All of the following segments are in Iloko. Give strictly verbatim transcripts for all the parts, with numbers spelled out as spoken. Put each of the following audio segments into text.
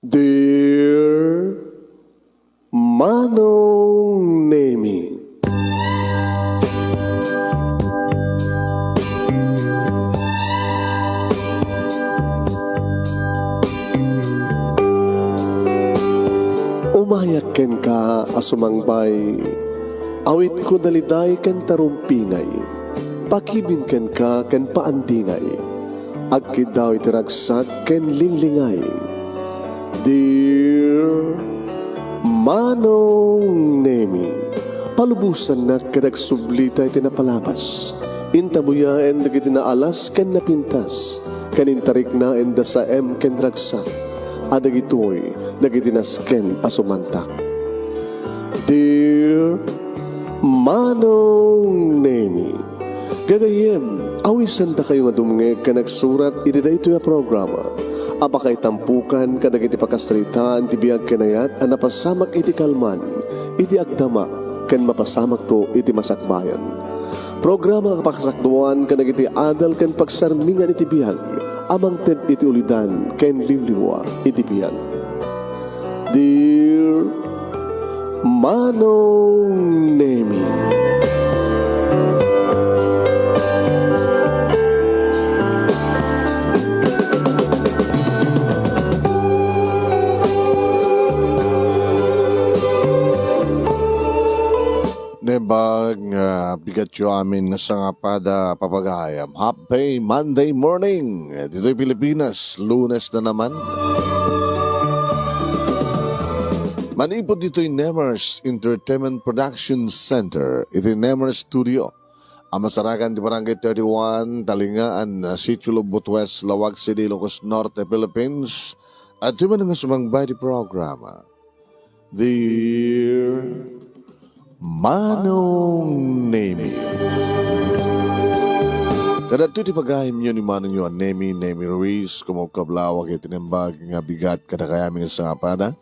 Dear Manong Nemi. Umayak kenka a sumangbay, awitko daliday ken tarumpingay, pakibin kenka ken paandingay, agkiddaw iti ragsak ken linglingay. Dear Manong Nemi, palubosannak ket agsublita iti napalabas. Intabuyaen dagiti naalas ken napintas, ken intariknaen da saem ken ragsak, a dagitoy dagiti nasken a sumantak. Dear Manong Nemi, gagayyem, awisendakayo nga dumngeg ken agsurat iti daytoy a programa a pakaitampokan kadagiti pakasaritaan ti biag ken ayat a napasamak iti kalman, iti agdama, ken mapasamakto iti masakbayan. Programa a pakasakduan kadagiti adal ken pagsarmingan iti biag a mangted iti ulidan ken liwliwa iti biag. Dear Manong Nemi. Naimbag nga bigatyo amin nga sangapada, papagayam. Happy Monday morning! Ditoy Pilipinas, Lunes na naman. Manipud ditoy Nemers Entertainment Production Center, iti Nemers Studio, a masarakan ti Barangay thirty-one, Talingaan, Sitio Lubot West, Laoag City, Ilocos Norte, Philippines. At man nga sumangbay ti programa. Dear Manong Nemi. Kadagitoy ti pagayamyo ni Manongyo a Nemi, Nemi Ruiz, kumabkablawak iti naimbag nga bigat kadakayami nga sangapada.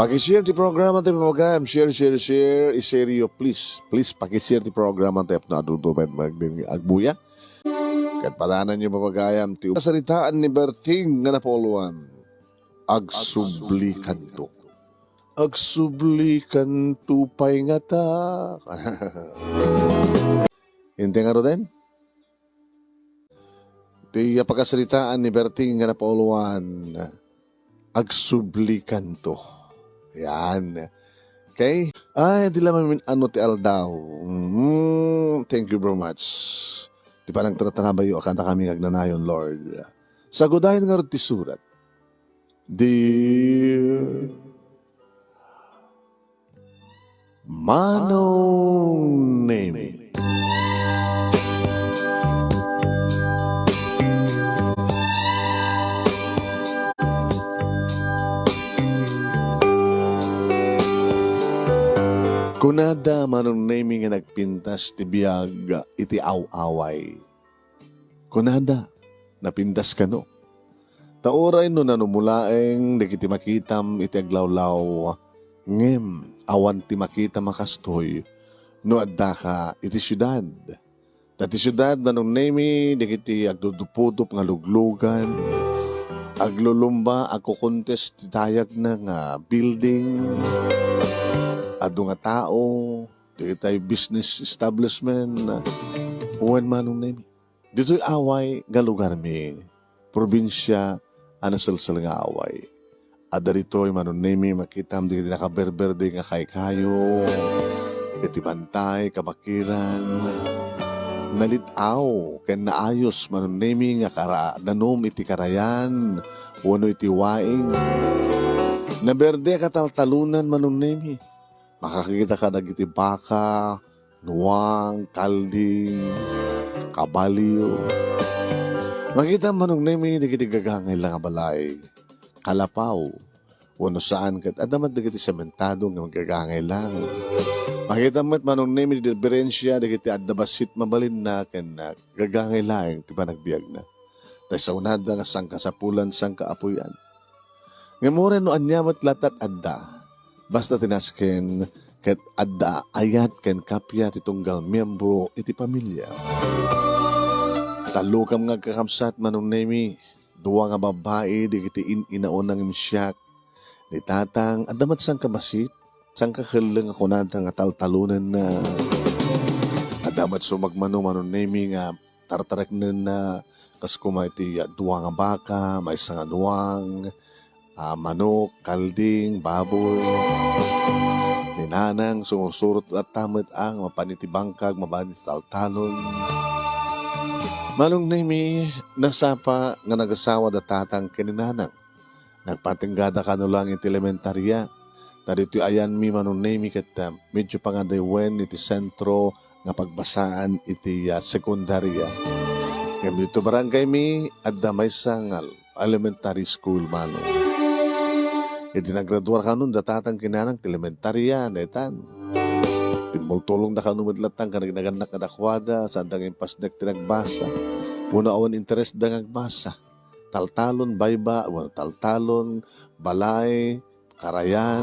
Pakishare ti programa ti pagayam, share, share, share, ishare yo, please. Please, pakishare ti programa ti apno adudo pay mag-, agbuya. Ket padananyo, papagayam, ti kasaritaan ni Berting nga napauluan. Agsublikanto. Agsublikanto pay ngata. Inti ngaruden? Ti pakasaritaan ni Berting nga napauluan, agsublikanto. Yan. Okay? Ay, di la mamin-ano ti aldaw. Mm, thank you very much. Ti panagtratrabayo a kadakami nga agnanayon, Lord. Sagudayen ngarud ti surat. Dear Manong Nemi. Kunada, Manong Nemi, nga nagpintas ti biag iti aw-away. Kunada, napintas kano. Ta uray no nanumo laeng dagiti makitam iti aglawlaw, ngem awan ti makitam a kastoy no addaka iti siudad. Ta ti siudad, Manong Nemi, dagiti agdudupudup nga luglugan, aglulumba, agkukuntes ti dayagna nga building, adu nga tao, dagiti business establishment, wen, Manong Nemi. Ditoy away nga lugarmi, probinsia a naselsel nga away. Adda ditoy, Manong Nemi, makitam dagiti nakaberberde nga kaykayo, iti bantay, kabakiran, nalit-aw ken naayos, Manong Nemi, nga kara-, nanum iti karayan wenno iti waing. Naberde a kataltalonan, Manong Nemi. Makakita ka dagiti baka, nuang, kalding, kabalio. Makita, Manong Nemi, dagiti gagangay la nga balay, kalapaw, wenno saan ket adda met dagiti sementado nga gagangay lang. Makita met, Manong Nemi, ti diferensia dagiti adda bassit mabalinna ken, ah, gagangay laeng ti panagbiagna. Ta saonada nga sangkasapulan, sangkaapuyan. Ngem uray no ania met latta ti adda, basta ti nasken ket adda ayat ken kappia ti tunggal miembro iti pamilia. Tallokam nga agkakabsat, Manong Nemi, dua nga babbai dagiti in-inauna ngem siak. Ni tatang, adda met sangkabassit, sangkakelleng a kunada nga taltalonenna. Adda met sumagmano, Manong Nemi, nga tartareknenna, kas koma iti, ah, dua nga baka, maysa nga nuang, ah, manok, kalding, baboy. Ni nanang, sumursurot latta met, ah, mapan iti bangkag, mapan iti taltalon. Manong Nemi, nasapa nga nagasawa da tatang ken ni nanang. Nagpatinggada kano lang iti elementaria. Ta ditoy ayanmi, Manong Nemi, ket, ah, medyo pangadaywen iti sentro nga pagbasaan iti, ah, sekundaria. Ngem ditoy barangaymi, adda maysa nga elementary school, Manong. Iti naggraduar kanon da tatang ken ni nanang ti elementaria, netan. Timmultulongda kano met latta nga nagnagannak kadakuada, saanda nga impasnek ti nagbasa. Wenno awan interes da nga agbasa. Taltalon, bayba, wenno taltalon, balay, karayan.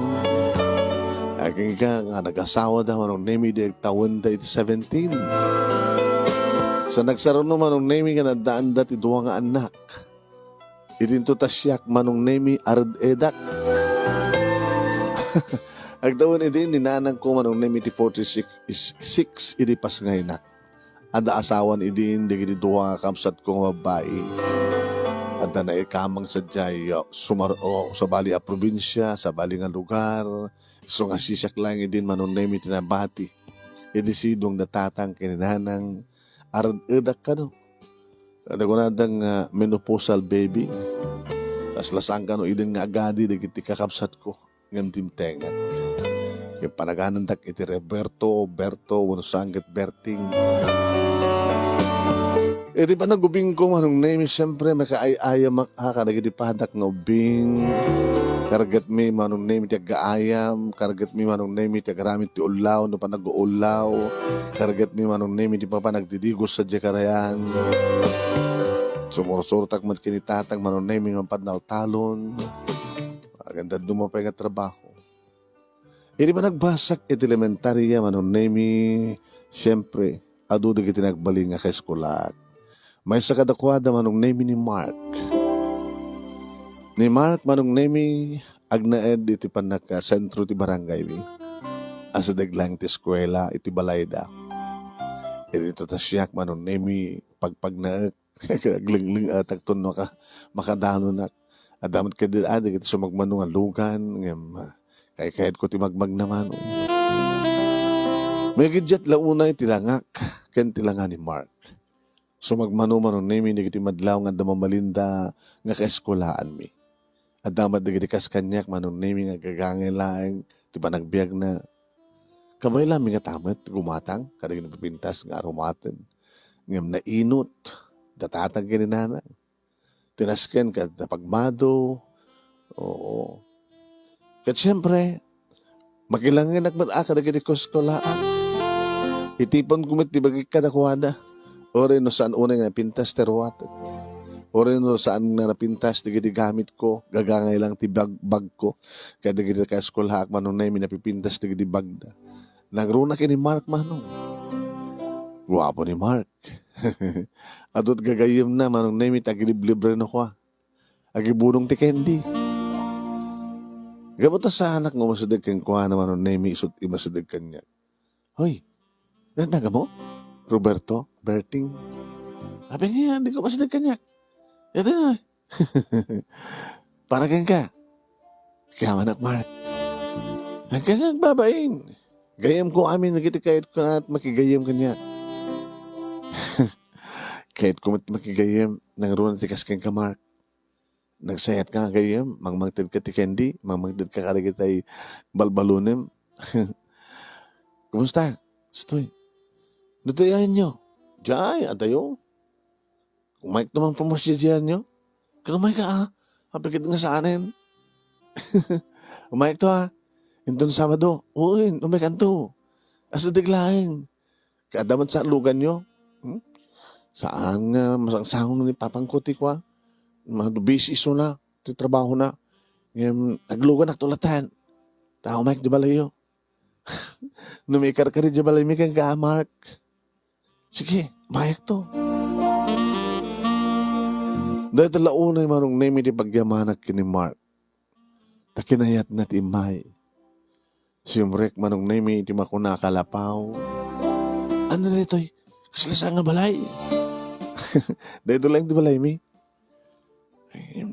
Agingga nga nagasawa da, Manong Nemi, di agtawenda iti seventeen. Sa nagsaruno, Manong Nemi, nga naddaanda ti dua nga annak. Idinto ta siak, Manong Nemi, ared-edak. Agtawen idi ni nanangko, Manong Nemi, ti forty-six is-, six idi pasngayna. Adda asawan idin dagiti dua nga kabsatko nga babbai. Adda naikamang sadiay, uh, sumar-, o, sabali a probinsia, sabali nga lugar. Isu nga sisiak laeng idin, Manong Nemi, ti nabati. Idi sidong da tatang ken ni nanang, ared-edak kano. Adda kunada nga menopausal baby. Kasla saan kano idin nga agadi dagiti kakabsatko. Ngem dimtengan. Ket panaganandak iti Roberto, Berto, wenno saan ket Berting. Iti panagubingko, Manong Nemi, siempre, makaay-ayamak, ah, kadagiti padak nga ubing. Kargetmi, Manong Nemi, ti aggaayam. Kargetmi, Manong Nemi, ti agaramid ti ullaw, no panag-uullaw. Kargetmi, Manong Nemi, ti papanagdidigos sadiay karayan. Sumursurtak met ken ni tatang, Manong Nemi, nga pantaltalon. Aganda dumo pay nga trabaho. Idi panagbasak iti elementaria, Manong Nemi, siempre, adu dagiti nagbalin nga kaeskulaak. Maysa kadakuada, Manong Nemi, ni Mark. Ni Mark, Manong Nemi, agnaed iti pannakasentro ti barangaymi. Asideg laeng ti eskuela iti balayda. Idi ta siak, Manong Nemi, pagpagnaek, aglengleng-etak ton maka-, makadanonak. Adda met kadi, ah, dagiti sumagmano nga lugan, ngem, ah, kaykayatko ti magmagna, Manong. Migiddiat la unay ti langak ken ti langa ni Mark. Sumagmano, Manong Nemi, dagiti madlaw nga adda mamalinda nga kaeskulaanmi. Adda met dagiti kas kaniak, Manong Nemi, nga gagangay laeng ti panagbiagna. Kabay laeng mi ngata met gumatang kadagiti napipintas nga arumaten. Ngem nainut da tatang ken ni nanang. Tinasken ket napagmado. Oo. Ket siempre, makilangenak met a kadagiti kaeskulaak. Itiponko met ti bagik kadakuada. Uray no saan unay nga napintas ti ruatek. Uray no saan nga napintas dagiti gamitko, gagangay lang ti bag-, bagko. Kadagiti kaeskulaak, Manong Nemi, napipintas dagiti bagda. Nangruna ken ni Mark, Manong. Guapo ni Mark. Adu ti gagayyemna, Manong Nemi, ti agiliblibre no kua. Agibunong ti candy. Gapu ta saanak nga umasideg kenkuana, Manong Nemi, isut' imasideg kaniak. Hoy, nagnaga mo? Roberto, Berting. Abi nga, di ka umasideg kaniak. Ito na. Para kenka. Kayamanak, Mark. Ang kanyang babain. Gayyemko amin dagiti kayatko at makigayyem kaniak. Kayatko met makigayyem, nangruna ti kas kenka, Mark. Nagsayaat ka nga gayyem, mangmangted ka ti candy, mangmangted ka kadagitay balbalonem. Kumusta? Stoy. Ditoy ayanyo. Diay, adayo. Umayek to man pumasiadianyo. Ket umayka, ah. Apikit nga saanen. Umayek to, ah. Inton Sabado. Uy, umaykanto. Asideg laeng. Kay adda met sa luganyo. Hmm? Saan nga masangsangon ni papangko ti kua. Madu busy isuna ti trabahona. Ngem agluganak to latten. Ta umayek ti balayyo. No maikarkari ti balaymi kenka, Mark. Sige, umayek to. Dayta la unay, Manong Nemi, ti pagyamanak ken ni Mark. Ta kinayatna ti immay. Simrek, Manong Nemi, ti makuna a kalapaw. Ania daytoy? Kasla saan nga balay? Daytoy laeng ti balaymi. Ay,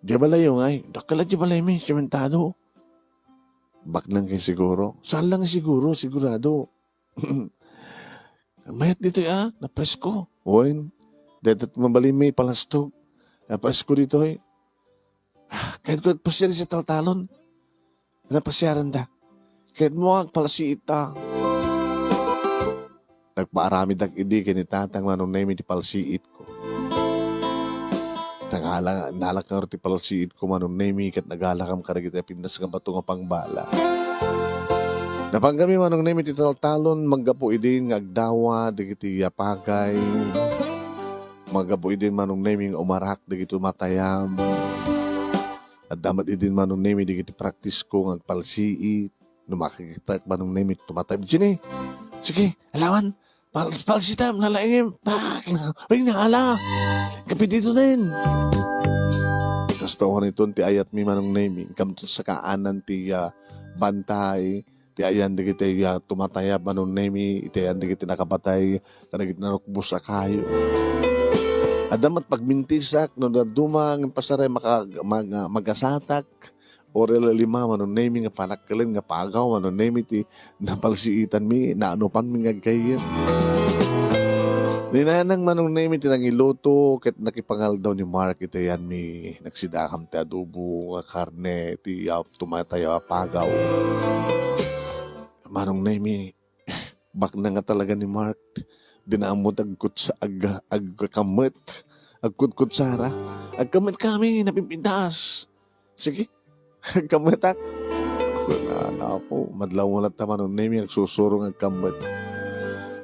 diay balayyo ngay? Dakkel a diay balaymi, sementado. Baknang ket siguro. Saan lang siguro, sigurado. Mayat ditoy a, napresko. Wen, dayta ti mabalinmi palastog. Napresko ditoy. Kayatko agpasiar idiay taltalon. Napasiaranda. Kayatmo agpalsiitta. Nagpaaramidak idi ken ni Tatang, Manong Nemi, ti palsiitko. Nagala, nalak ngarud ti palsiitko, Manong Nemi, ket nagalakam kadagiti pintas nga bato nga pangbala. Napangkami, Manong Nemi, ti taltalon, manggapu idin nga agdawa dagiti apagay. Manggapu idin, Manong Nemi, nga umarak dagiti tumatayab. Adda met idin, Manong Nemi, dagiti praktisko nga agpalsiit. No makikitak, Manong Nemi, tumatayab, "Jenny, sige, alawan, pal-, palsitam, nalaingim." Pak! Ring na, ala! Kapidido din! Kasta oniton ti ayatmi, Manong Nemi. Kamto sakaanan ti, ah, bantay, ti ayan dagiti, ah, tumatayab, Manong Nemi, iti ayan dagiti nakapatay, kadagiti narukbos a kayo. Adda met pagmintisak, no dadduma, ngem pasaray maka-, mag-, magasatak, Orel a lima, Manong Nemi, nga panakkel nga pagaw, Manong Nemi, ti napalsiitanmi, naanupanmi nga aggayyem. Ni Nanang, Manong Nemi, ti nangiluto, ket nakipangaldaw ni Mark iti ayanmi, nagsidakam ti adobo nga karne, ti, ah, tumatayab a pagaw. Manong Nemi, bakna nga talaga ni Mark. Dina ammo ti agkutsa-, ag-, agkammet, agkutkutsara. Agkammet kami, napipintas. Sige, agkammetak. Kuna, Apo, madlaw mo latta, Manong Nemi, agsusuro nga agkammet.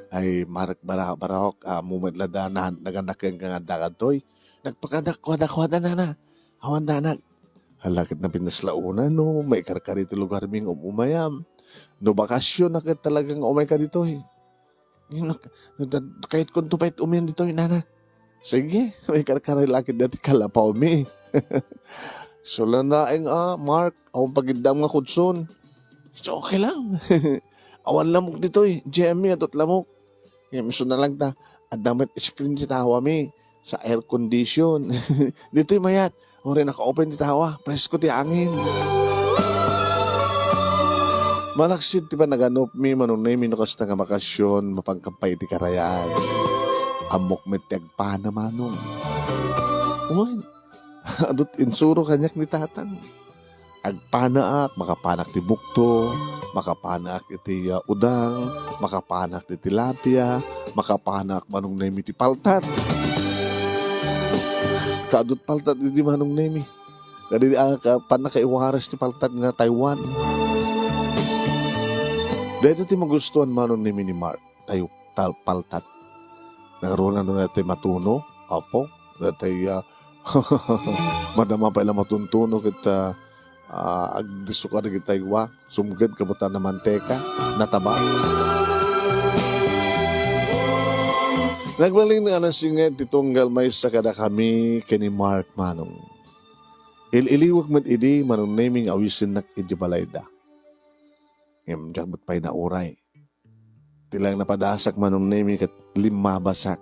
Ay, Mark, bara-, barahok, ah, ammo met la da, na-, naganaken ka nga adda kadtoy. Nagpakadakuadakuada, nana. Awan danak. Hala, ket napintas la una, no, maikarkari ti lugarmi nga um-umayam. No bakasyon na ket talaga nga umayka ditoy. Nak-, nak-, kayatkonto pay umayan ditoy, nana. Sige, maikarkari la ket dati kalapawmi. Isu laeng a, Mark, awan pagiddam nga kudson. So, okay lang. Awan lamok ditoy, Jemmy, adut lamok. Ngem isu na lang ta, adda met screen ti tawami sa air condition. Ditoy mayat, uray naka-open ti tawa, presko ti angin. Malaksid ti panaganupmi, Manong Nemi, no kasta nga bakasyon, mapankampay iti karayan. Ammok met ti agpana, Manong. Wen, adut insuro kaniak ni Tatang. Agpanaak, makapanak ti bukto, makapanak iti, ah, udang, makapanak ti tilapia, makapanak, Manong Nemi, ti paltat. Kaadut paltat idi, Manong Nemi. Kadi, ah, ka-, pannakaiwaras ti paltat nga Taiwan. Daytoy ti magustuhan, Manong Nemi, ni Mark. Tayo, tal-, paltat. Nangruna no natay matuno, apo, natay, ah, madama pay la matuntuno ket, ah, ah, agdisso ka dagiti taywa, sumged kabuta na manteka, nataba. Nagbalin nga nasinged ti tunggal maysa kadakami ken ni Mark, Manong. Il-iliwek met idi, Manong Nemi, nga awisennak iti balayda. Ngem diak met pay nauray. Ti laeng napadasak, Manong Nemi, ket limmabasak.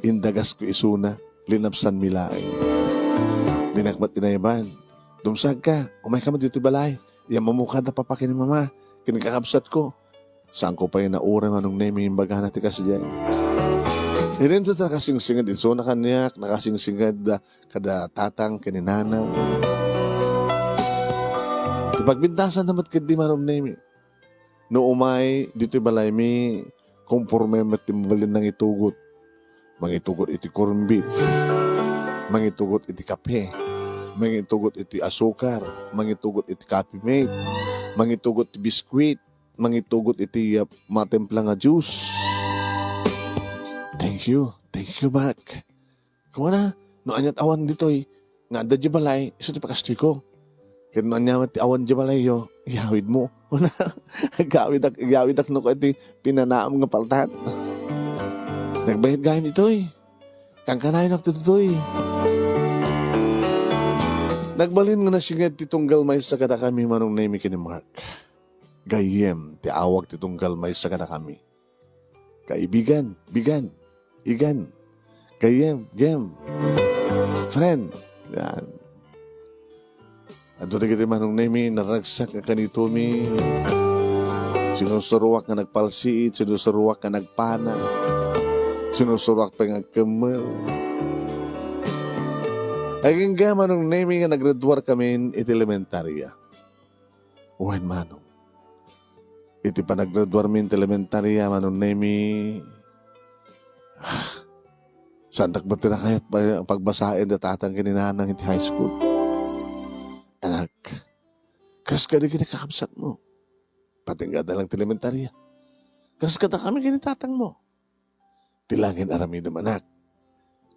Indagasko isuna, linapsanmi laeng. Dinak met inayban. Dumsagka, umayka met ditoy balay. Iyammamok kada papa ken ni mama, ken ni kakabsatko. Saanko pay nauray, Manong Nemi, imbagana ti kasdiay. Idinto ta nakasingsinged isuna kaniak, nakasingsinged, ah, kada tatang ken ni nanang. Ti pagbintasanna met ketdi, Manong Nemi. No umay ditoy balaymi, komporme met ti mabalin nangitugot. Mangitugot iti corned beef. Mangitugot iti kape. Mangitugot iti asukar. Mangitugot iti Coffee Mate. Mangitugot iti biskwit. Mangitugot iti, ah, matimpla nga juice. Thank you. Thank you, Mark. Kuna, no aniat awan ditoy, nga adda di balay, isu ti pakastoyko. Ken no ania met ti awan di balayyo, iyawidmo. Kuna, agawidak, agawidak no iti pinanaam nga paltat. Nagbayad gayam ditoy. Kankanayonak ti tutoy. Nagbalin nga nasinged ti tunggal maysa kadakami, Manong Nemy ken ni Mark. Gayyem ti awag ti tunggal maysa kadakami. Kaibigan, bigan, igan. Gayyem, gem. Friend. Yan. Adda dagiti Manong Nemy, naragsak nga kanitomi. Sinusuroak nga nagpalsiit, sinusuroak nga nagpana. Sinusuroak pay nga agkemmel. Agingga, Manong Nemy, nga naggraduar kami iti elementarya. Wen, Manong. Iti panaggraduarmi iti elementarya, Manong Nemy, saandak met ti nakayat pa-, pagbasaen da tatang ken ni nanang iti high school. Anak, kas kadagiti kakabsatmo, patingga da lang ti elementarya. Kas kadakami ken ni tatangmo. Ti langin aramidem, anak.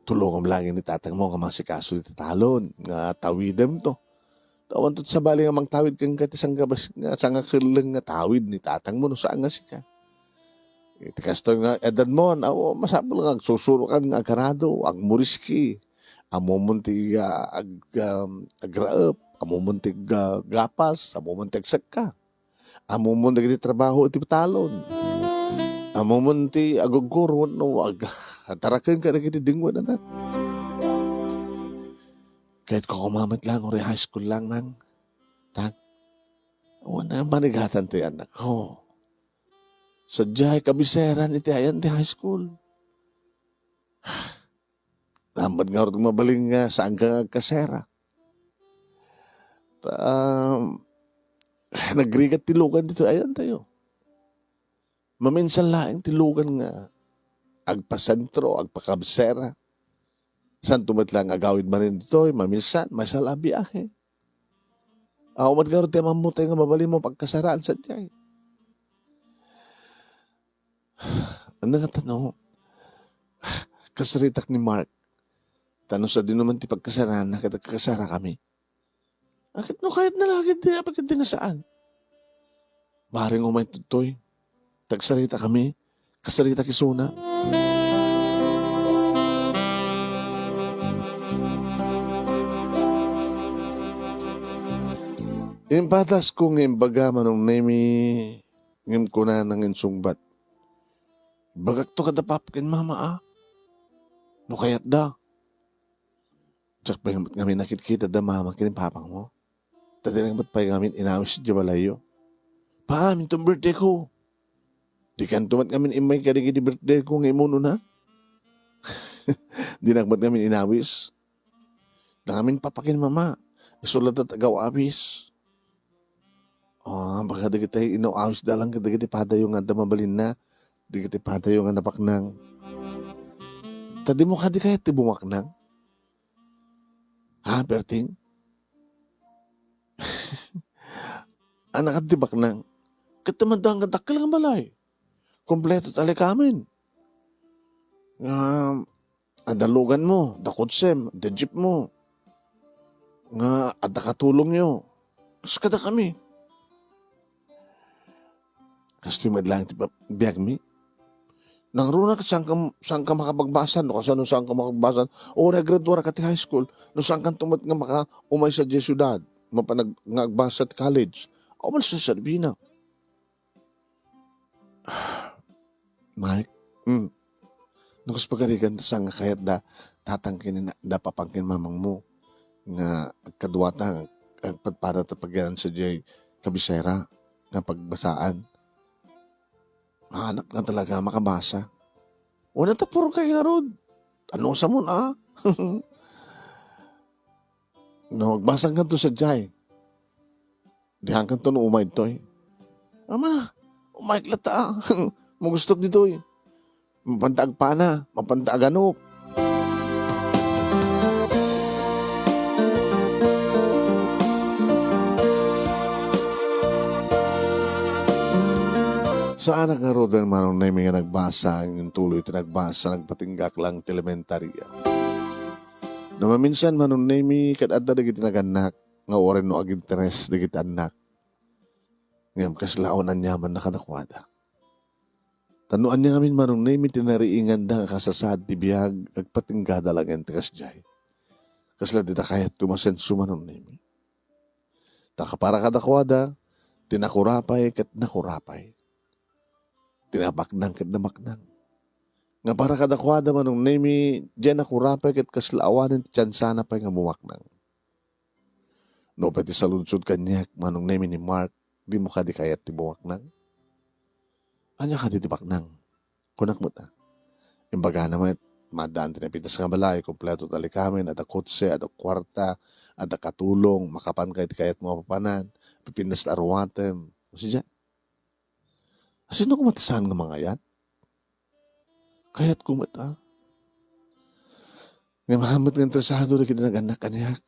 Tulongam langin ni tatangmo nga masikaso iti talon nga tawidemto. Awanto ti sabali nga mangtawid kenka ti sangkabas-, nga sangakelleng nga tawid ni tatangmo no saan nga sika. Iti kastoy nga edadmon, aw, masapul nga agsusurokan nga agarado, agmuriski. Ammomon ti, ah, ag-, um, agraep, ammomon ti ga-, gapas, ammomon ti agsekka. Ammomon dagiti trabaho iti talon. Ammomon ti agurgur wenno ag-, ataraken kadagiti dingwen, anak. Kayatko koma met lang, uray high school lang, nang. Tang. Wen, panigatan ti annakko. Sadiay kabiseran iti ayan ti high school. Ammom met ngarud mabalin nga saanka nga agkasera. Ta, um, nagrigat ti lugan ditoy ayantayo. Maminsan laeng ti lugan nga agpasentro, agpakabsera. Saanto met lang agawid manen ditoy, maminsan, maysa la a biahe. Aw, met ngarud ti ammotayo nga mabalinmo pagkasaraan sadiay. Ania ngata no? Kasaritak ni Mark. Ta no sadino man ti pagkasaraanna ket agkakasarakami. Aket no kayatna la ket di, apay ket di nga saan. Bareng umay toy. Tagsaritakami. Kasaritak isuna. Impatasko nga imbaga, Manong Nemy, ngem kunana nga insungbat, "Ibagakto kada papa ken mama, a. No kayatda." Diak pay met ngamin nakitkita da mama ken papangmo. Ta dinak met pay ngamin inawis idiay balayyo. Paaminton birthday ko. Dikanto met ngamin immay kadagiti birthday ko nga imunona. Dinak met ngamin inawis. Nangamin papa ken mama. Isu latta ti agaw-awis. Ah, baka dagiti inaw-awisda lang kadagiti padayo nga adda mabalinna. Dagiti padayo nga nabaknang. Ta dimo kadi kayat ti bumaknang? Ha, Berting? Anak ti baknang. Ket ti madda nga dakkel nga balay. Kompleto ti alikamen. Nga adda luganmo, adda kotsem, adda jeepmo. Nga adda katulongyo. Kas kadakami. Kastoy met laeng ti pa-, biagmi. Nangruna ket saanka, saanka makapagbasa, no kasano saanka makapagbasa. Uray graduar ka ti high school, no saankanto met nga makaumay sadiay siudad, mapan ag-, nga agbasa ti college. Awan sa serbina. Mike, mm. No kas pagarigan ta saan nga kayatda, tatang ken ni na-, da papang ken mamangmo, nga agkaduata, agpadpada ta pagyanan sadiay kabisera nga pagbasaan. Hanap nga talaga makabasa. Wala ta puro kay ngarud. Ano sa mun, a? No, agbasang kanto sadiay. Diankanto no umay ditoy. Ama na, umay latta, a. Magustok ditoy. Mapanta agpana, mapanta aganop. Saanak ngaruden, Manong Nemy, nga nagbasa, ngem tuloy ti nagbasa, nagpatinggak lang ti elementarya. No maminsan, Manong Nemy, ket adda dagiti nagannak nga uray no aginteres dagiti annak. Ngem kasla awan aniamanna kadakuada. Ta no ania ngamin, Manong Nemi, ti nariinganda nga kasasaad ti biag, agpatinggada laeng ti kasdiay. Kasla dita kayatko masenso, Manong Nemi. Ta para kadakuada, ti nakurapay ket nakurapay. Ti nabaknang ket nabaknang. Nga para kadakuada, Manong Nemi, diay nakurapay ket kasla awanen ti tiansana pay nga bumaknang. No pay ti saludsod kaniak, Manong Nemi, ni Mark, dimo kadi kayat ti bumaknang? Ania kadi ti baknang? Kunak met, a. Imbagana met, maaddaan ti napintas nga balay, kompleto ti alikamin, adda kotse, adda kuarta, adda katulong, makapanka iti kayatmo a papanan, pipintas ti aruatem. Sadiay. Sino koma ti saan nga mangayat? Kayatko met, a. Ngem amin met nga interesado dagiti nag-annak kaniak.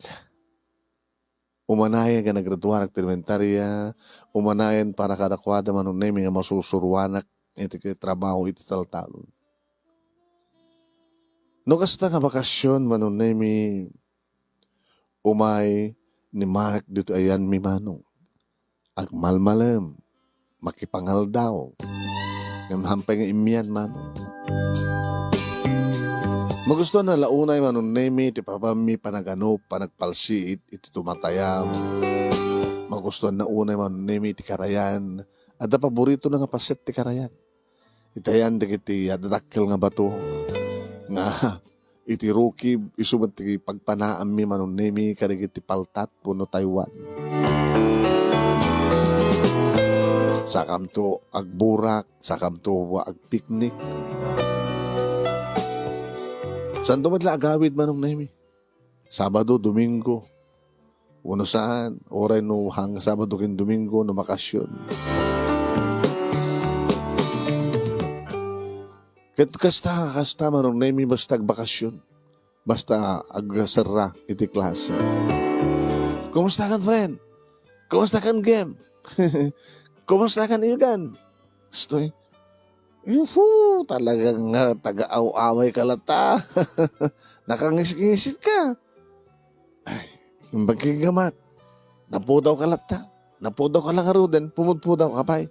Umanayen nga naggraduarak ti elementaria, umanayen para kadakuada, Manong Nemi, nga masusuroanak iti trabaho iti taltalon. No kasta nga bakasion, Manong Nemi, umay ni Mark ditoy ayanmi, Manong. Agmalmalem, makipangaldaw. Ngem hampay nga immian, Manong. Magustuanna la unay, Manong Nemi, ti papanmi panagano, panagpalsiit iti tumatayam. Magustuanna unay, Manong Nemi, ti karayan. Adda paboritona nga paset ti karayan. Itayan dagiti adda dakkel nga bato nga iti rukib, isu met ti pagpanaammi, Manong Nemi, kadagiti paltat wenno Taiwan. Sakamto agburak, sakamto agpiknik. Saanto met la agawid, Manong Nemi. Sabado, Domingo. Wenno saan, uray no hang Sabado ken Domingo no bakasion. Ket kasta, kasta, Manong Nemi, basta agbakasion. Basta agserra iti klase. Kumusta kan, friend? Kumusta kan, game? Kumusta kan, Ilgan? Stoy. Yuhu, talagang nga taga-aw-away ka latta. Nakangisit-ngisit ka. Ay, imbag ken gamat. Napudaw ka latta. Napudaw ka lang ngaruden, pumudpudaw ka pay.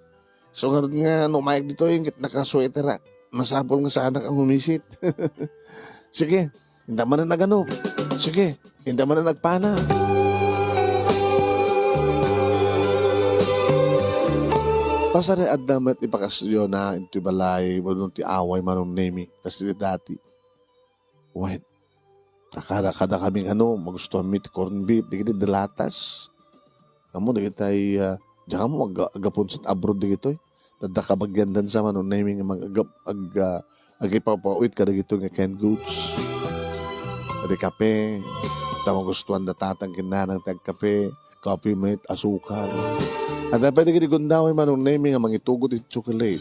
So, ngarud nga no umayag ditoy, ket nakasueterak. Masapul nga saanak a umisit. Sige, inta manen agano. Sige, inta manen agpana. Pasari adda met ibakasionna iti balay, wenno ti away, Manong Nemi, kas iti dati. Wen, ta kada, kada kami nga ano, magustuanmi ti corned beef, dagiti dalatas. Ammo dagitay, ah, diak ammo, agga-, aggapunso abroad dagitoy. Adda kabagiandansa, Manong Nemi, nga mag-, agga-, agga-, agipapawit kadagitoy nga canned goods. Iti kape, ta magustuanda tatang ken nanang ti agkape, kape met, asukar. Adda pay dagiti gundaway, Manong Nemi, nga mangitugot iti chocolate.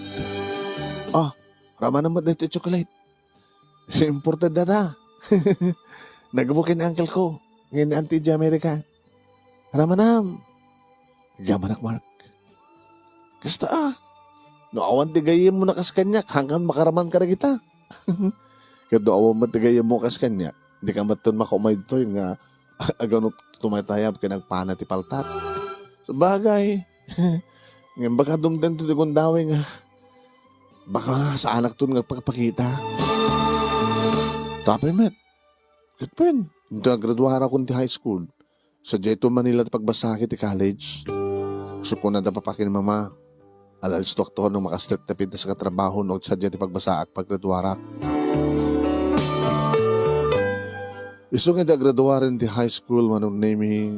Ah, ramanan met daytoy chocolate. Imported data. Nagbukin ni uncle ko. Ngayon ni auntie di Amerika. Ramanam. Yamanak, Mark. Kasta, ah. No awan ti gayyemmo na kas kaniak, hangkan makaraman ka na kita. Ket no awan met ti gayyemmo kas kaniak, di ka met ton makaumay ditoy nga agano tumaytayab ken agpana ti paltat. Sabagay, ngem baka dumteng ti gundaway nga baka saanak ton nga agpakpakita. Tapay met. Ket wen, inton agraduarakon ti high school, sadiay to Manila ti pagbasaak iti college. Kuskunan da papa ken mama. Alalistoak to no makastrek ti pintas nga trabaho no agsadiay ti pagbasaak paggraduarak. Isu nga di agraduaren ti high school, Manong Nemi,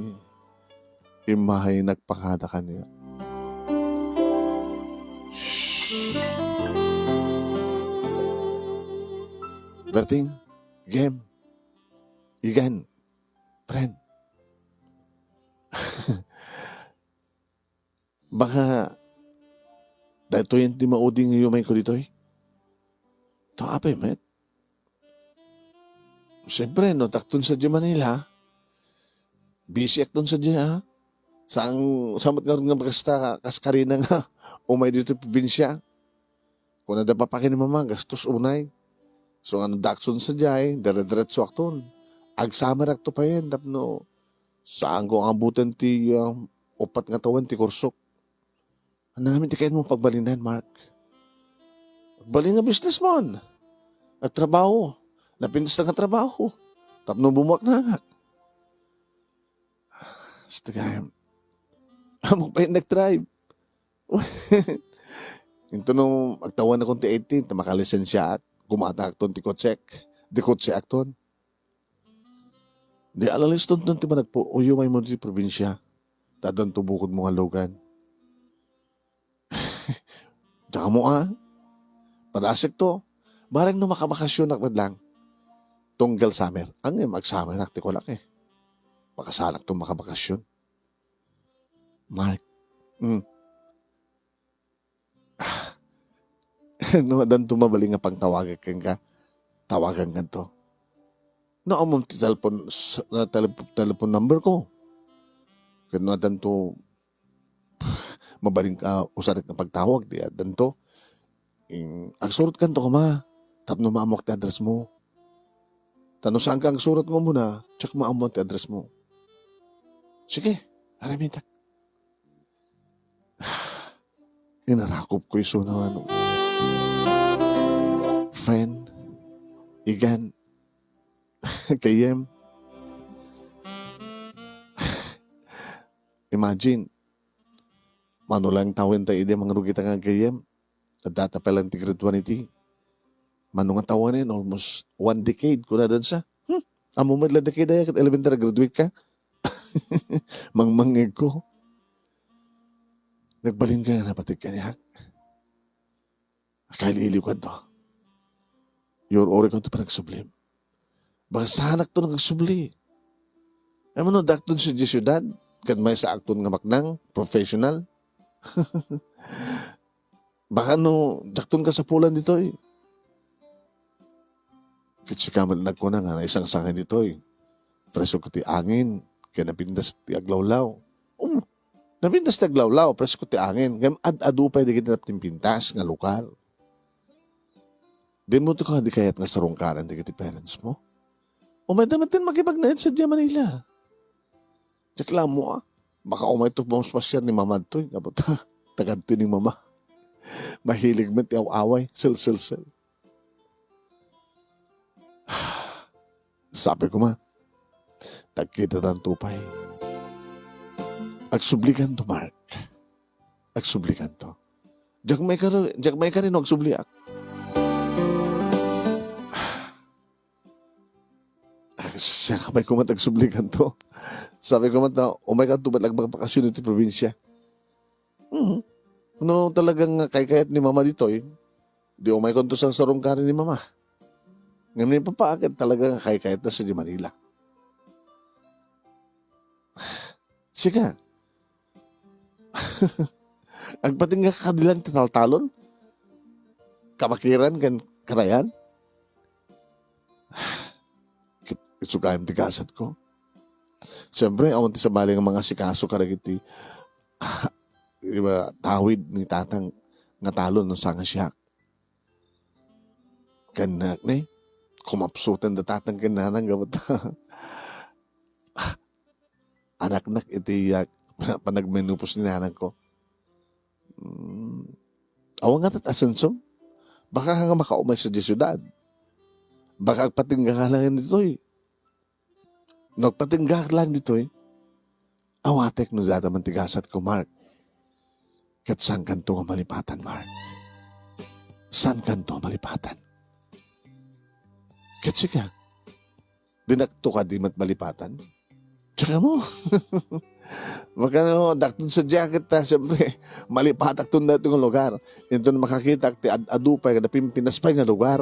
immay nagpakada kaniak. Berting, game, igan, friend. Baka daytoyen ti maudi nga yumayko ditoy. Ta apay met? Siyempre, no, takton sa di Manila, busy akton sa di, ha? Saan, saan met ngarud nga makasta kas karina nga umay ditoy probinsya? Kuna da papa ken ni mama, gastos unay. So, nga no dakson sa di, dire-diretso akton. Agsummer akto payen, tapno saanko nga abuten ti, ah, upat nga tawen ti kursok. Ania ngamin ti kayatmo pagbalinan, Mark? Bali nga businessman. Agtrabaho. Napintas nga trabaho. Tapno bumuak na nga. Basta kay, amo pa yung nag-drive. Into no, agtawanakon ti eighteen, ta makalisensiaak, kumatakton ti kotsek, di kotseakton. Di alaliston ton ti managpo, uyomay mo ti probinsya, ta addanto bukodmo nga lugan. Diak ammo a, padasek to, bareng no makabakasyonak met lang. Tunggal summer, ngem agsummerak ti kunak eh. Pakasalak to makabakasyon. Mark. Mm. No, addanto mabalin nga pangtawagek kenka, tawagan kanto. No, ammom ti telephone, s-, ah, telep-, telephone number ko. Ken no, addanto mabalin nga usarek nga pagtawag, di addanto. Ing-, agsurot kanto koma, tapno maammoak ti address mo. Ta no saanka agsurot nga umuna, diak maammoan ti address mo. Sige, aramidak. Inarakop ko isuna, ano. Friend, igan, gayyem. Imagine, mano lang tawen ta idi mangrugita nga gayyem. Adda ta pay lang ti grade one iti. Mano nga tawanen, almost one decade, kunadan sa. Hmm, ammo met la decade aya, ket elementary graduate ka. Mangmangngeg ko. Nagbalin ka nga napateg kaniak. Akailiw kanto. Iyur-uri kanto panagsublim. Baka saanak to nga agsubli. Ammom no, dakton sa di siudad, ket maysaakton nga maknang, professional. Baka no, dakton kasapulan ditoy. Ket sika met nagkuna nga naisangsangay ditoy. Presko ti angin, ken napintas ti aglawlaw. Um, napintas ti aglawlaw, presko ti angin. Ngem ad-adu pay dagiti napinpintas nga lugar. Dimo ti kadi kayat nga sarungkaran dagiti parents mo? Umayda met ten makipagnaed sadiay Manila. Diak la ammo a. Baka umayto pumaspasiar ni mama ditoy. Gapu ta, taga ditoy ni mama. Mahilig met ti aw-away. Sel, sel, sel. Sabi ko ma, tagkitatanto pay. Agsublikanto, Mark. Agsublikanto. Diak maikari, diak maikari no agsubliak. Siak pay koma ti agsublikanto. Sabi ko met, umaykanto met lang magbakasyon iti probinsya. Mhm. No talagang kaykayat ni mama ditoy, di umaykanto sa sarungkaran ni mama. Ngem ni papa, ket talaga nga kaykayatna sadiay Manila. Sika. Agpatingga ka kadi lang ti taltalon? Kabakiran ken karayan? Ket isu gayam ti gasatko. Siyempre, awan ti sabali nga mangasikaso kadagiti, di ba, tawid ni tatang nga talon no saan nga siak. Ken nak ni, kumapsutan da tatang ken nanang gapu ta anaknak iti, ah, panagmenopause ni nanangko. Hmm, awan ngata ti asensum? Baka nga makaumay sadiay siudad. Baka agpatingga ka lang ditoy. No agpatinggak lang ditoy, awatek no dada man ti gasatko, Mark. Ket saankanto nga malipatan, Mark. Saankanto nga malipatan. Ket sika, dinakto kadi met malipatan? Tsaka mo. Baka no, dakton sadiay ket ta, siyempre, malipatakton daytoy nga lugar. Inton makakitak ti ad-adu pay, kada pimpinas pay nga lugar.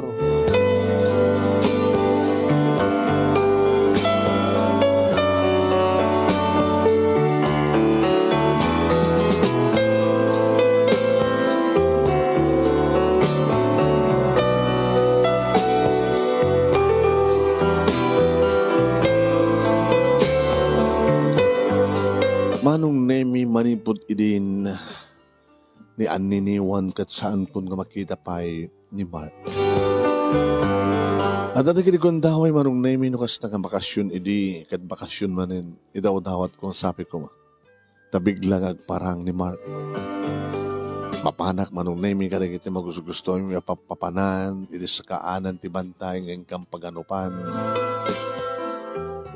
Manong Nemi, manipud idin ni anniniwan ket saanpon nga makita pay ni Mark. Adda dagiti gundaway, Manong Nemi, no kasta nga bakasyon idi ket bakasyon manen, idawdawatko nga sabi koma, ta bigla nga agparang ni Mark. Mapanak, Manong Nemi, kadagiti magusgustoem a pappanaen iti sakaanan ti bantay nga inkam paganupan.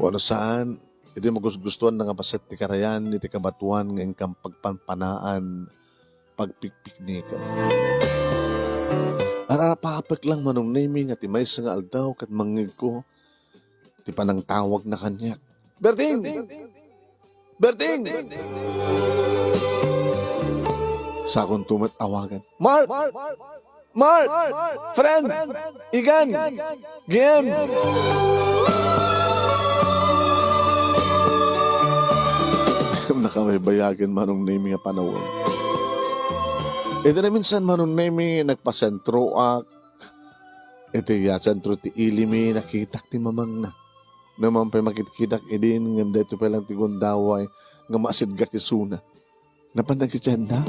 Wenno saan, iti magusgustoanna nga paset ti karayan iti kabatoan nga inkam pagpanpanaan, pagpikpikniken. Ar-arapapek lang, Manong Nemi, nga ti maysa nga aldaw ket mangngegko ti panangtawagna kaniak. "Berting! Berting!" Sakonto met awagan. "Mark! Mark! Friend! Igan! Giem!" Nakabaybayagen, Manong Nemi, nga panawen. Iti naminsan, Manong Nemi, nagpasentroak iti, ah, sentro ti ili mi, nakitak ti mamangna. Naman pay makitkitak idin, ngem daytoy pay lang ti gundaway nga masidgak isuna. Napan nagkitienda?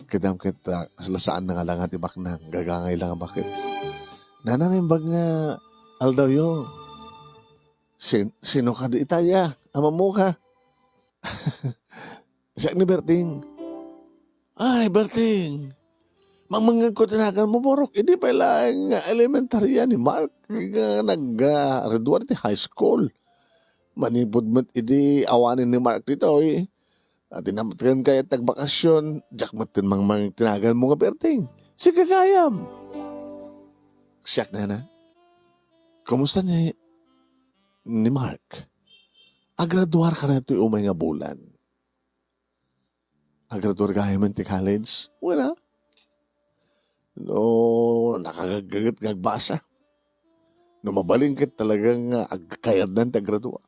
Kitam ket, ah, kasla saan nga langa ti baknang, gagangay lang a bakit. "Nana, naimbag nga aldawyo. Sin-, sino kadi itaya? Amamoka?" "Siak ni Berting." "Ay, Berting! Mangmangngegko ti naganmo, Borok. Idi pay laeng nga elementarya ni Mark nga nag-, ah, graduar ti high school. Manipud met idi awanen ni Mark ditoy, a, di na met ken kayat ti agbakasyon, diak met ken mangmangngeg ti naganmo nga Berting. Sige gayam." "Siak, nana. Kumusta ni, ni Mark? Agraduar kano ditoy umay nga bulan?" "Agraduar gayam ti college?" "Wala. No, nakagaggaget nga agbasa. No mabalin ket talagang, ah, agkayatnan ti agraduar."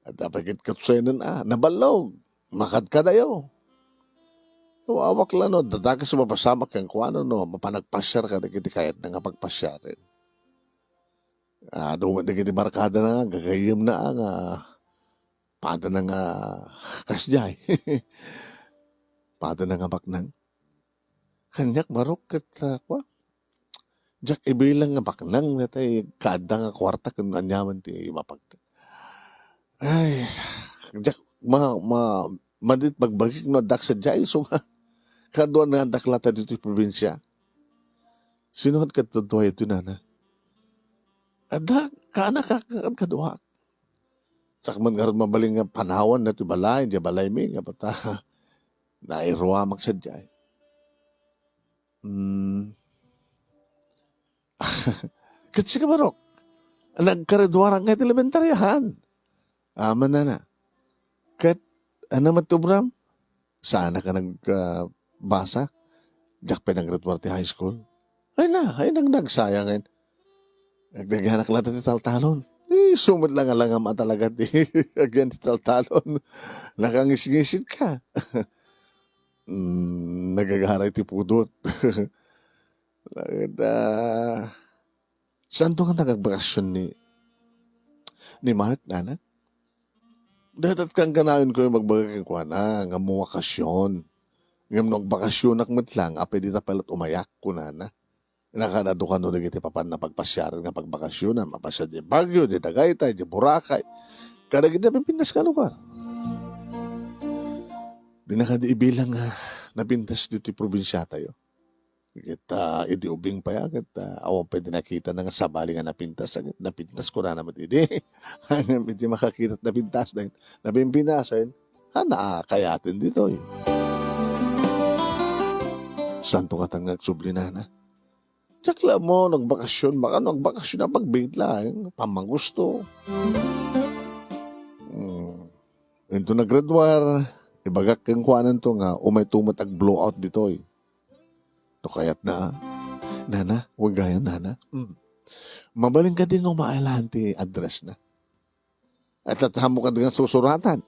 "Adda pay ket kutsenen a, naballog. Makadkadayo. Awaak la no, adda dakes a mapasamak kenkuana no, mapan agpasiar kadagiti kayatna nga pagpasiaren. Ah, adu met dagiti barkadana nga gagayyemna a nga padana nga kasdiay." "Padana nga baknang?" "Kaniak, Barok, ket, ah, kua, diak ibilang nga baknang daytay kaadda nga kuarta ken aniaman ti mapagka. Ay, diak ma-, ma-, madi ti bagbagik no addak sadiay, isu nga kaduan nga addak latta ditoy probinsia." "Sino ket kadua daytoy, nana?" "Adda, kaanak kadkaduak. Sakman ngarud mabalin nga panawanna ti balay, diay balaymi, nga pata nairuamak sadiay." "Hmm. Ket sika, Barok, nagkaraduarak nga iti elementaryahan?" "Amanna, nana. Ket, ania met ti ubram? Saanak a nag-, ah, basa? Diak pay nagraduar ti high school." "Ay na, ay nagnagsayang, eh. Nagdagianak latta ti taltalon." "Isu met la nga langam a talaga ti agian ti taltalon. Nakangisngisit ka." "Hmm, nagagaray ti pudot." Ket, ah, saanto nga nagagbakasyon ni, ni Mark, nana? Dayta ket kankanayon ko magbaga kenkuana nga mawakasyon. Ngem no agbakasyonak met lang, apay dita pay la't umayak, kunana. Nakaad-adu kano dagiti papanna pagpasiaren nga pagbakasyonan, mapasiar di Baguio, di Tagaytay, di Boracay. Kadagiti napipintas nga lugar. Di na kadi ibilang nga napintas ditoy probinsiatayo. Ket, ah, idi ubing pay, ah, ket, ah, awan pay di nakitana nga sabali nga napintas, ah, napintas kunana met idi. Ngem idi makakita ti napintas, dagiti napimpinasen, haan a kayaten ditoy. Saanto ngatan nga agsubli, nana? Diak la ammo no agbakasyon, baka no agbakasyon a pagbiit laeng, pammangusto. Hmm. Inton nagraduar, ibagak kenkuananto nga umayto met ag-blowout ditoy. No kayatna, nana, wen gayam, nana. Hmm. Mabalin kadi nga umaay laeng ti address na. Ay, tatamo kadi nga susuratan.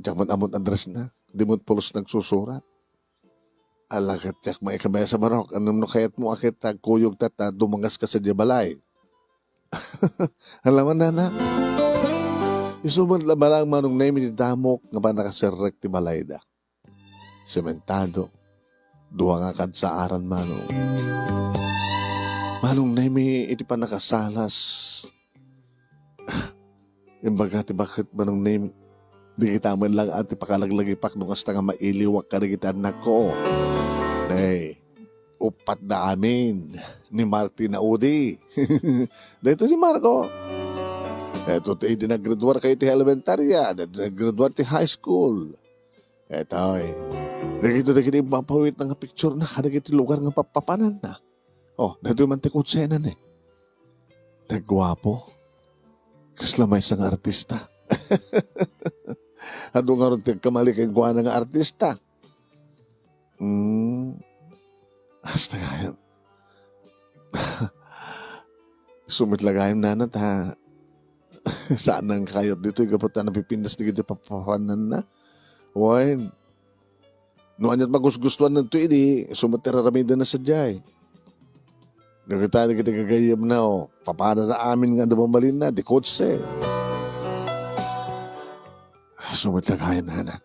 Diak met ammo ti address na. Di met pulos nagsusurat. Ala, ket diak maikabaya sa Barok. Ngem no kayatmo a ket agkuyogta ta dumangas ka sadiay balay. Ala man, nana. Isu met la balang Manong Nemi ti damok nga pannakaserrek ti balayda. Sementado. Dua nga kadsaaran, Manong. Manong Nemi, iti pannakasalas. Imbaga ti baket, Manong Nemi. Di kita met lang a ti pakalaglagipak no kasta nga mailiwak kadagiti annakko. Nay, uppat da amin ni Mark ti naudi. Daytoy ni Marco. Eto ti idi naggraduar kayo ti elementarya, daytoy naggraduar ti high school. Etoy. Dagito dagiti mapawitna nga picture na kadagiti lugar nga pappapananna. Oh, daytoy man ti kutsena ni. Nagguapo. Kasla maysa nga artista. Adu ngarud ti agkamali kenkuana nga artista. Hmm. Hasta gayam. Sumit la gayam nana ta saan nang kayat ditoy gapu ta napipintas dagiti papapananna. Wen, no aniat magusgustuan dagito idi, sumit ti raramidenna sadiay. Dagita dagiti gagayyemna, o, papanada amin nga adda mabalinna, di kotse. Sumit la gayam nana.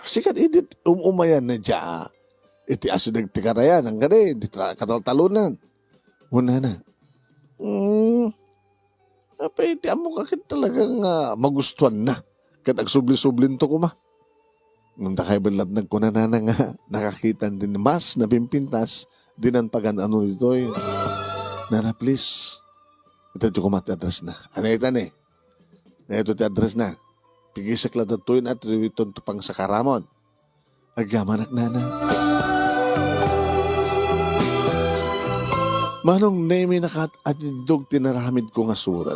Sikat idi um-umayan na dia, iti asideg ti karayan, ang gani, di tra-, kataltalonan. Kunana, "Hmm, apay, ti ammok a ket talaga nga magustuanna, ket agsubli-sublinto koma." Nung dakay bellat nagkunanana nga nakakitan din mas napimpintas, dinan pagan-ano ditoy. "Nana, please, ita ti koma ti address na." "Ano ita ni?" "Ito ti address na. Pigisek la datoy na ito, ito, ito pang sakaramon." Agyamanak nana. Manong Nemi, nakat-, atiddog ti naramid ko nga surat.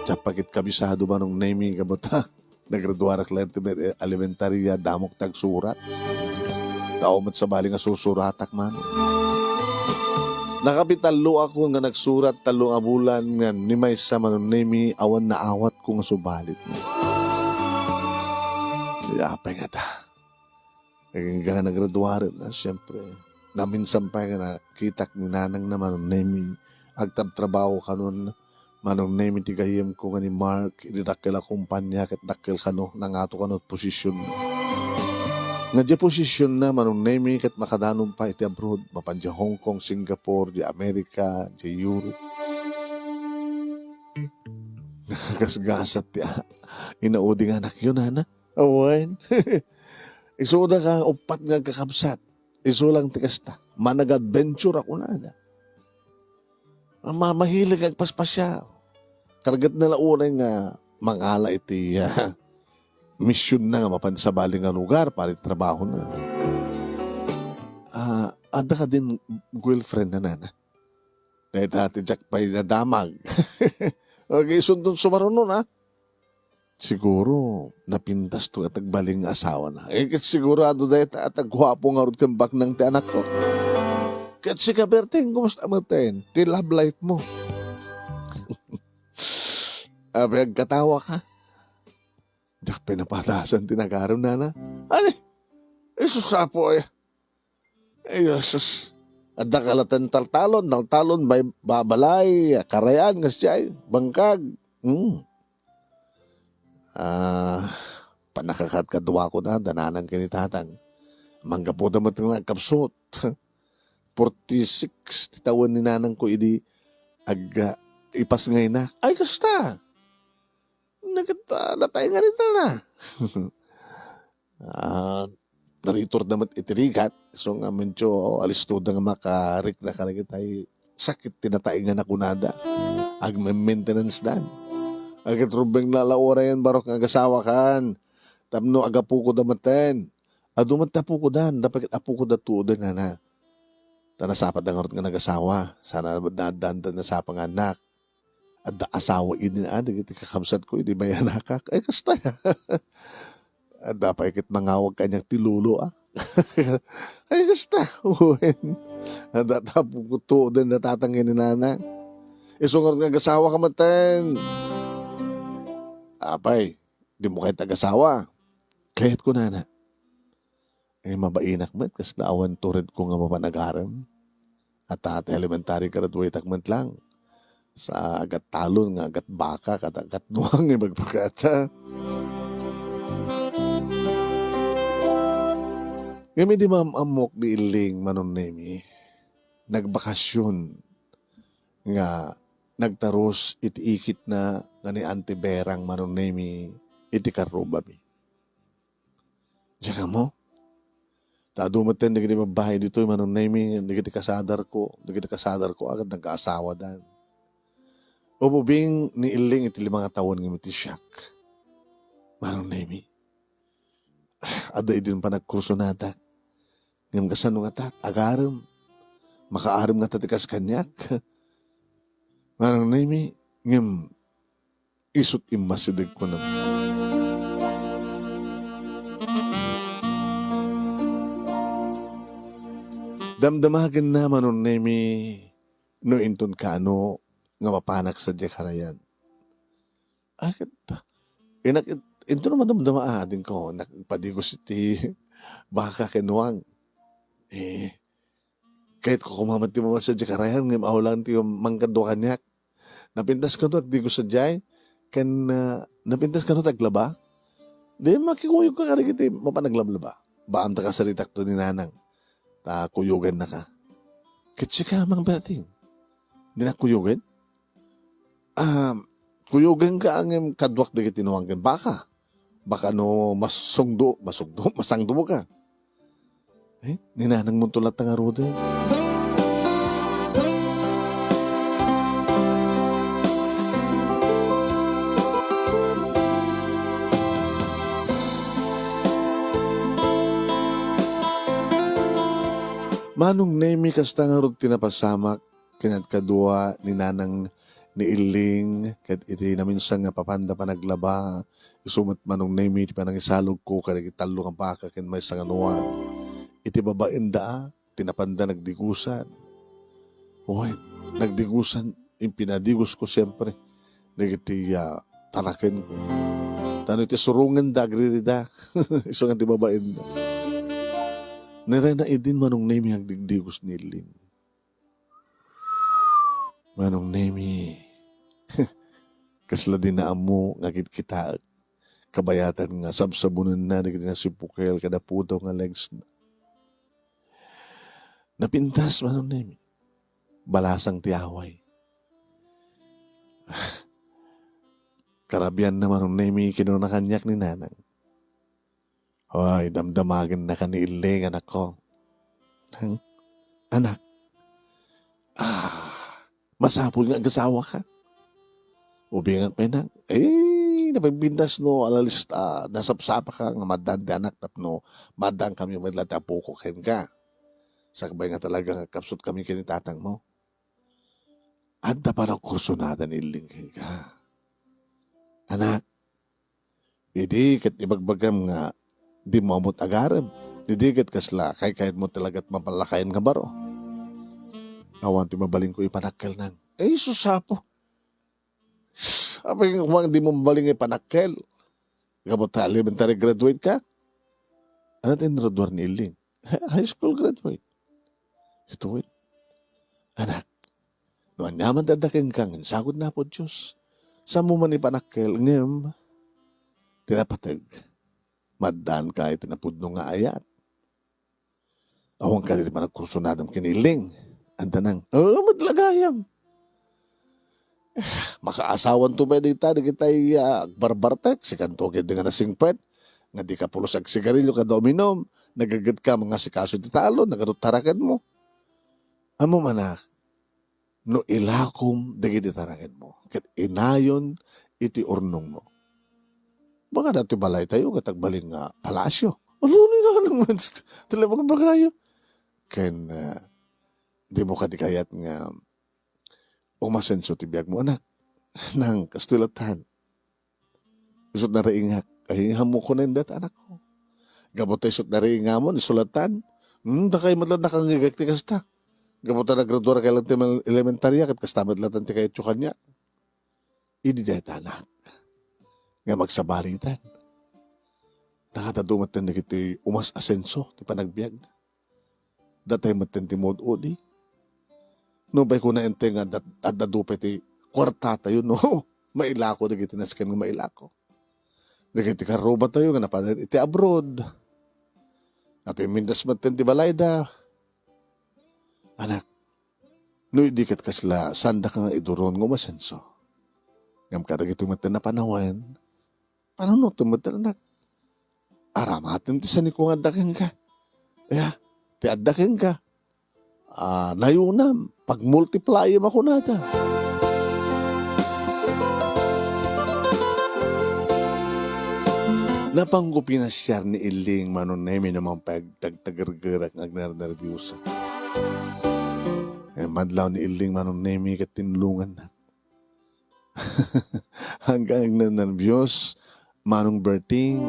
Diak pa ket kabisado, Manong Nemi, gapu ta nagraduarak laeng ti elementarya, damok ti agsurat. Tao met sabali nga susuratak, Manong. Nakapitalloak nga nagsurat tallo nga bulan nga ni maysa, Manong Nemi, awan naawatko nga subalit. Apay ngata. Agingga nga nagraduarem na, siyempre, naminsan pay nga nakitak ni nanang na, Manong Nemi, agtabtrabaho kanon, Manong Nemi, ti gayyemko nga ni Mark, idi dakkel a kumpanya ket dakkel kano, nangato kano posisyon. Nga di posisyon na, Manong Nemi, ket makadanon pay iti abroad, mapan di Hong Kong, Singapore, di Amerika, di Europe. Nakakasgasat ti a-, inaudi nga anakyo, nana. Awan. Isuda ka uppat nga agkakabsat. Isu lang ti kasta. Manag-adventure ako, nana. Ma-, mahilig agpaspasya. Karget na la uray nga mangala iti, ah, misyon na nga mapan sabali nga lugar para iti trabaho na. Ah, adda ka din girlfriend na, nana? Dayta ti Jack pay nadamag. Okay, sundon sumaruno na. Siguro, napintas to ket agbalin nga asawa na. Eh, ket sigurado dayta at agguapo ngarud ken baknang ti anakko. Ket sika, Berting, kumusta metten ti love life mo? Abi, agkatawa ka. Diak pinapadasan ti nagarem, nana. Ani? Isus, apo, ay. Ay, Jesus. Adda ka latta taltalon, taltalon, bay-, babalay, karayan, nga siya, bangkag. Hmm. Ah, panakakat kaduako na, da nanang ken ni tatang. Manggapu da met nga agkapsut. Forty-six ti tawen ni nanang ko idi ag-, ah, ipasngayna. Ay, kasta. Nagat-, ah, nataengan ita na. Ah, nariturda met iti rigat. So nga, medyo alistoda nga makarikna kadagitay sakit ti nataengan a kunada. Agme-maintenance dan. Agit rumbeng na la uray yan, barok nga agasawa kan. Tapno agapuko da metten. Adu met ti apuko dan, dapat apuko da tuoden, nana. Ta nasapa da ngarud nga nagasawa. Sana naaddan da nasapa nga anak. Adda asawa idi, ah, dagiti kakabsat ko idi mayanakak. Ay, kasta. Adda pay ket mangawag kaniak ti lolo, ah. Ay, kasta. Wen. Adda tapo ko tuoden da tatang ken ni nanang. Isu ngarud nga agasawa ka metten. Apay, di mo kayat agasawa? Kayat ko, nana. Eh, mabainak met, kasla awan tured ko nga mapan agarem. At, ah, ti elementary graduate-ak met lang. Sa agat talon nga agat baka, kat agat nuang, eh, magpakata. Ngem idi maam-ammok di Iling, Manong Nemi, nagbakasyon nga nagtarus iti ikitna nga ni Auntie Berang, Manong Nemi, iti karrubami. Diak ammo. Ta adu metten dagiti babbai ditoy, Manong Nemi, dagiti kasadarko, dagiti kasadarko a ket nagkaasawadan. Umubing ni Illing iti lima nga tawen ngem iti siak, Manong Nemi, adda idin panagkursonadak. Ngem kasano ngata, agarem? Makaarem ngata ti kas kaniak? Manong Nemi, ngem isut' immasideg, kunam. Damdamagenna, Manong Nemi, no inton kaano nga mapanak sadiay karayan. Ay, ket, inak, intono madamdama a, adingko, nagpadigos iti baka ken nuang. Eh, kayatko koma met ti mapan sadiay karayan, ngem awan ti mangkadua kaniak. Napintas kano agdigos sadiay, ken, ah, napintas kano aglaba. Di makikuyogka kadagiti mapan aglablaba. Baam ta kasaritakto ni Nanang. Ta kuyogennaka. Ket sika, Mang Berting, dinak kuyogen? Ah, kuyogenka ngem kaduak dagiti nuang ken baka. Baka no masungdo, masungdo, masangdoka. Eh, ni Nanang Munto latta ngaruden. Manong Nemi, kasta ngarud ti napasamak. Kaniadkadua ni Nanang ni Illing, ket iti naminsan nga papanda panaglaba, isu met, Manong Nemi, ti panangisalogko kadagiti tallo nga baka ken maysa nga nuang. Iti babaenda, a, ti napanda nagdigusan. Wen, nagdigusan, impinadigosko siempre dagiti, a, tarakenko. Ta no iti surongenda, agririda. Isu nga ti babaenda. Nirena idin, Manong Nemi, agdigdigos ni Illing. Manong Nemi, kasla di naammo nga kitkitaek. Kabayatan nga sabsabunenna dagiti nasipukel kada pudaw nga legsna. Napintas, Manong Nemi. Balasang ti away. Karabianna, Manong Nemi, kinuna kaniak ni Nanang. Hoy, damdamagennaka ni Illing, anakko. Nang, anak, ah, masapul nga agasawaka. Ubingak pay, Nang. Eh, napagbindas no, alalista, nasapsapaka nga maddaan ti anak tapno maddaan kami met la ti apoko kenka. Sakbay nga talaga nga agkapsut kami ken ni tatangmo. Adda panagkursunada ni Illing kenka. Anak, idi ket ibagbagam nga dimmo ammo't agarem, idi ket kasla kaykayatmo talagat mapalakayan nga baro. Awan ti mabalinko ipanakkel, Nang. Ay, sus, Apo. Apay nga koma dimmo mabalin nga ipanakkel? Gapu ta elementary graduate ka? Ano ti ingraduar ni Illing? High school graduate. Ito, wait. Anak, no aniaman ti adda kenka nga insagod ni Apo Dios, saanmo man ipanakkel, ngem ti napateg, maddaanka iti napudno nga ayat. Awan kadi ti panagkursunadam ken ni Illing. Adda, Nang. Oo, met la gayam. Makaasawanto met dita, dagitay, ah, agbarbartek, sikanto ketdi nga nasingpet, nga dika pulos agsigarilio kada uminum, nagagetkam nga asikaso ti talon, nagadu ti tarakenmo. Ammom, anak, no ilakom dagiti tarakenmo, ket inayon iti urnongmo. Baka datoy balaytayo ket agbalin nga palasyo. Ano ni nanang met? Talaga bagbagayo. Ken, ah, dimo kadi kayat nga umasenso ti biagmo, anak. Nang, kastoy lattan. Isut' naraingak. Ay, ammo kunen dayta, anakko. Gapu ta isut' naraingamon, isu lattan. Hmm, dakay met la nakangngegek ti kasta. Gapu ta nagraduar kay lang ti elementarya, ket kasta met lattan ti kayatyo kaniak. Idi dayta, anak, nga magsabalitan. Nakadadu metten dagiti umas-asenso ti panagbiagna. Datay metten ti maud-udi. Nupay kuna, intoy nga adda, adda dupay ti kuartatayo, no? Mailako dagiti nasken nga mailako. Dagiti karrubatayo nga napanen iti abroad. Napimmindas metten ti balayda. Anak, No idi ket kasla, saandaka nga iduron nga umasenso. Ngem kadagitoy met a napanawen, panunotem met, anak. Aramatem ti sanikuan nga adda kenka. Ya, ti adda kenka. Ah, nayunam, pagmultiplayem a kunada. Napanko pinasiar ni Iling, Manong Nemi, no mangpay agtagtagergerak nga agnernerbiosa. Eh, madlaw ni Iling, Manong Nemi, ket tinulongannak. Hanggang agnernerbios, Manong Berting,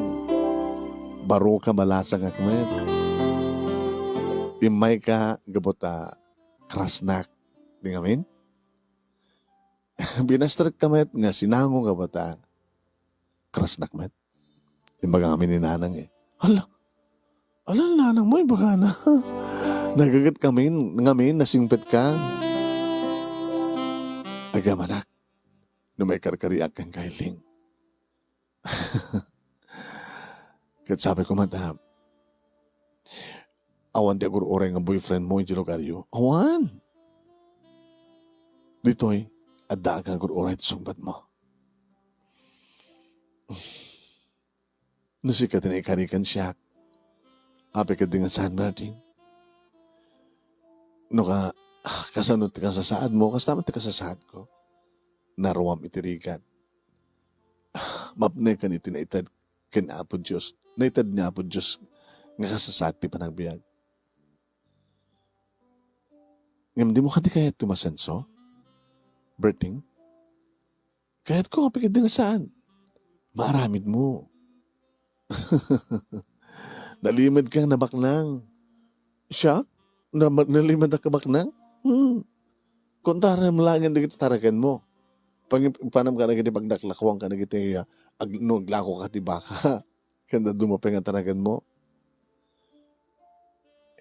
baro ka malasangak met. Immay ka gapu ta krasnak. Di ngamin? Binastrek ka met nga sinango gapu ta krasnak met. Imbaga ngamin ni Nanang eh, "Hala, ala, Nanang mo, ibagana. Nagaget kami, ngamin, nasingpet ka." Agamanak, no maikarkariak ken ka, Iling. Ket sabi ko met, ah, awan ti agur-uray nga boyfriend mo iti lugaryo? Awan. Ditoy, adda nga agur-uray ti sungbatmo. No sika ti naikarikan siak, apay ket di nga saan, Berting? No ka, kasano ti kasasaadmo, kasta met ti kasasaadko. Naruam iti rigat. Mapnekan iti naited ken Apo Dios. Naited ni Apo Dios nga kasasaad ti panagbiag. Ngem dimo kadi kayat ti umasenso, Berting? Kayatko, apay ket di nga saan. Maaramidmo. Nalimed ka nga nabaknang. Siak? Na-, nalimed ka baknang? Hmm. Kuntaram laeng dagiti tarakenmo. Pang-, panam ka dagiti pagdaklakuan ka dagiti, ah, ag-, no aglako ka ti baka. Ken dadduma pay nga tarakenmo.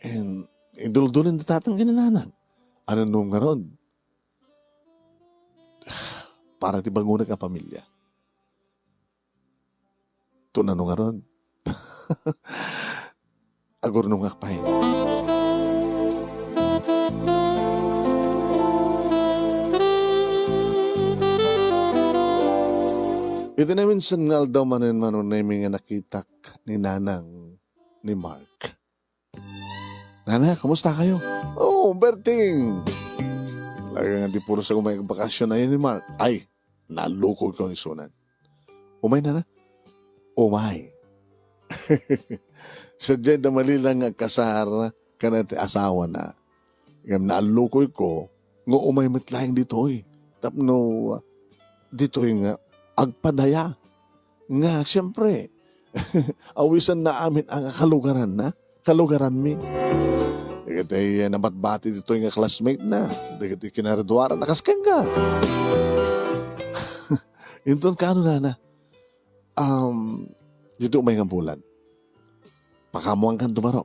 And iduldulin da tatang ken ni Nanang. Ano ngarud? Para ti bangonek a pamilya. Tunano ngarud? Agurnongak pay. Iti naminsan nga aldaw manen, Manong Nemi, nga nakitak ni Nanang ni Mark. Nana, kumusta kayo? Oh, Berting! Talaga nga di puro sa umay bakasyon ayon ni Mark. Ay, nalukoy ko ni Sunan. Umay, Nana? Umay. Sadya da mali lang nga kasar kana ti asawa na. Ngem naalukoy ko nga umay met laeng ditoy. Tapno, ah, ditoy nga agpadaya. Nga, siyempre, awisan na amin a nga kalugaran na, kalugaranmi. Dagiti nabatbati ditoy nga classmate na, dagiti kinariduaran na kas kenka. Inton kaano, Nana? Um, dito umay nga bulan. Pakaammoankan, dumaro.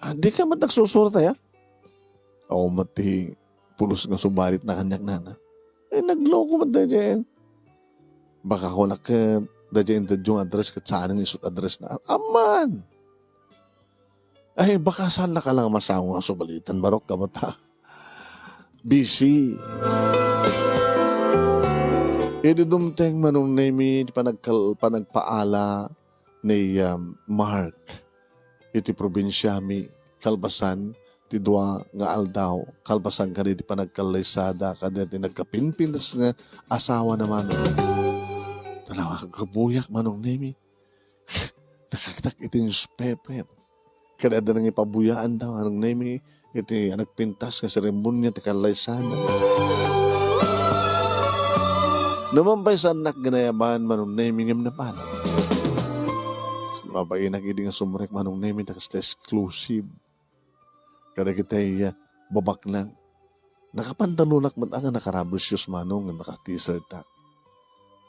Ah, di ka met nagsusurat aya? Awan met ti pulos nga subalit na kaniak, Nana. Eh, nagloko met daydiay. Baka kunak ket daydiay indaddyo nga address ket saanen isu ti address na. Amman! Ay, baka saan na ka lang masango nga subalitan, barok, gapu ta busy. Idi dumteng, Manong Nemi, ti panagkal-, panagpaala ni, um, Mark iti probinsiami, kalpasan ti dua nga aldaw, kalpasan kadi ti panagkallaysada, kadi ti nagkapinpintas nga asawa na, Manong. Talaga, agkabuyak, Manong Nemi. Nakaktak iti newspaper. Kada adda nangipabuyaan daw, Manong Nemi, iti nagpintas nga seremonia ti kallaysada. Numan pay saannak ginayaban, Manong Nemi, ngem napalad. Bainak idi nga sumrek, Manong Nemi, ta kasla exclusive. Kadagiti, ah, babaknang. Nakapantalonak met nga nakarabisios, Manong, nga naka-t-shirt-ak.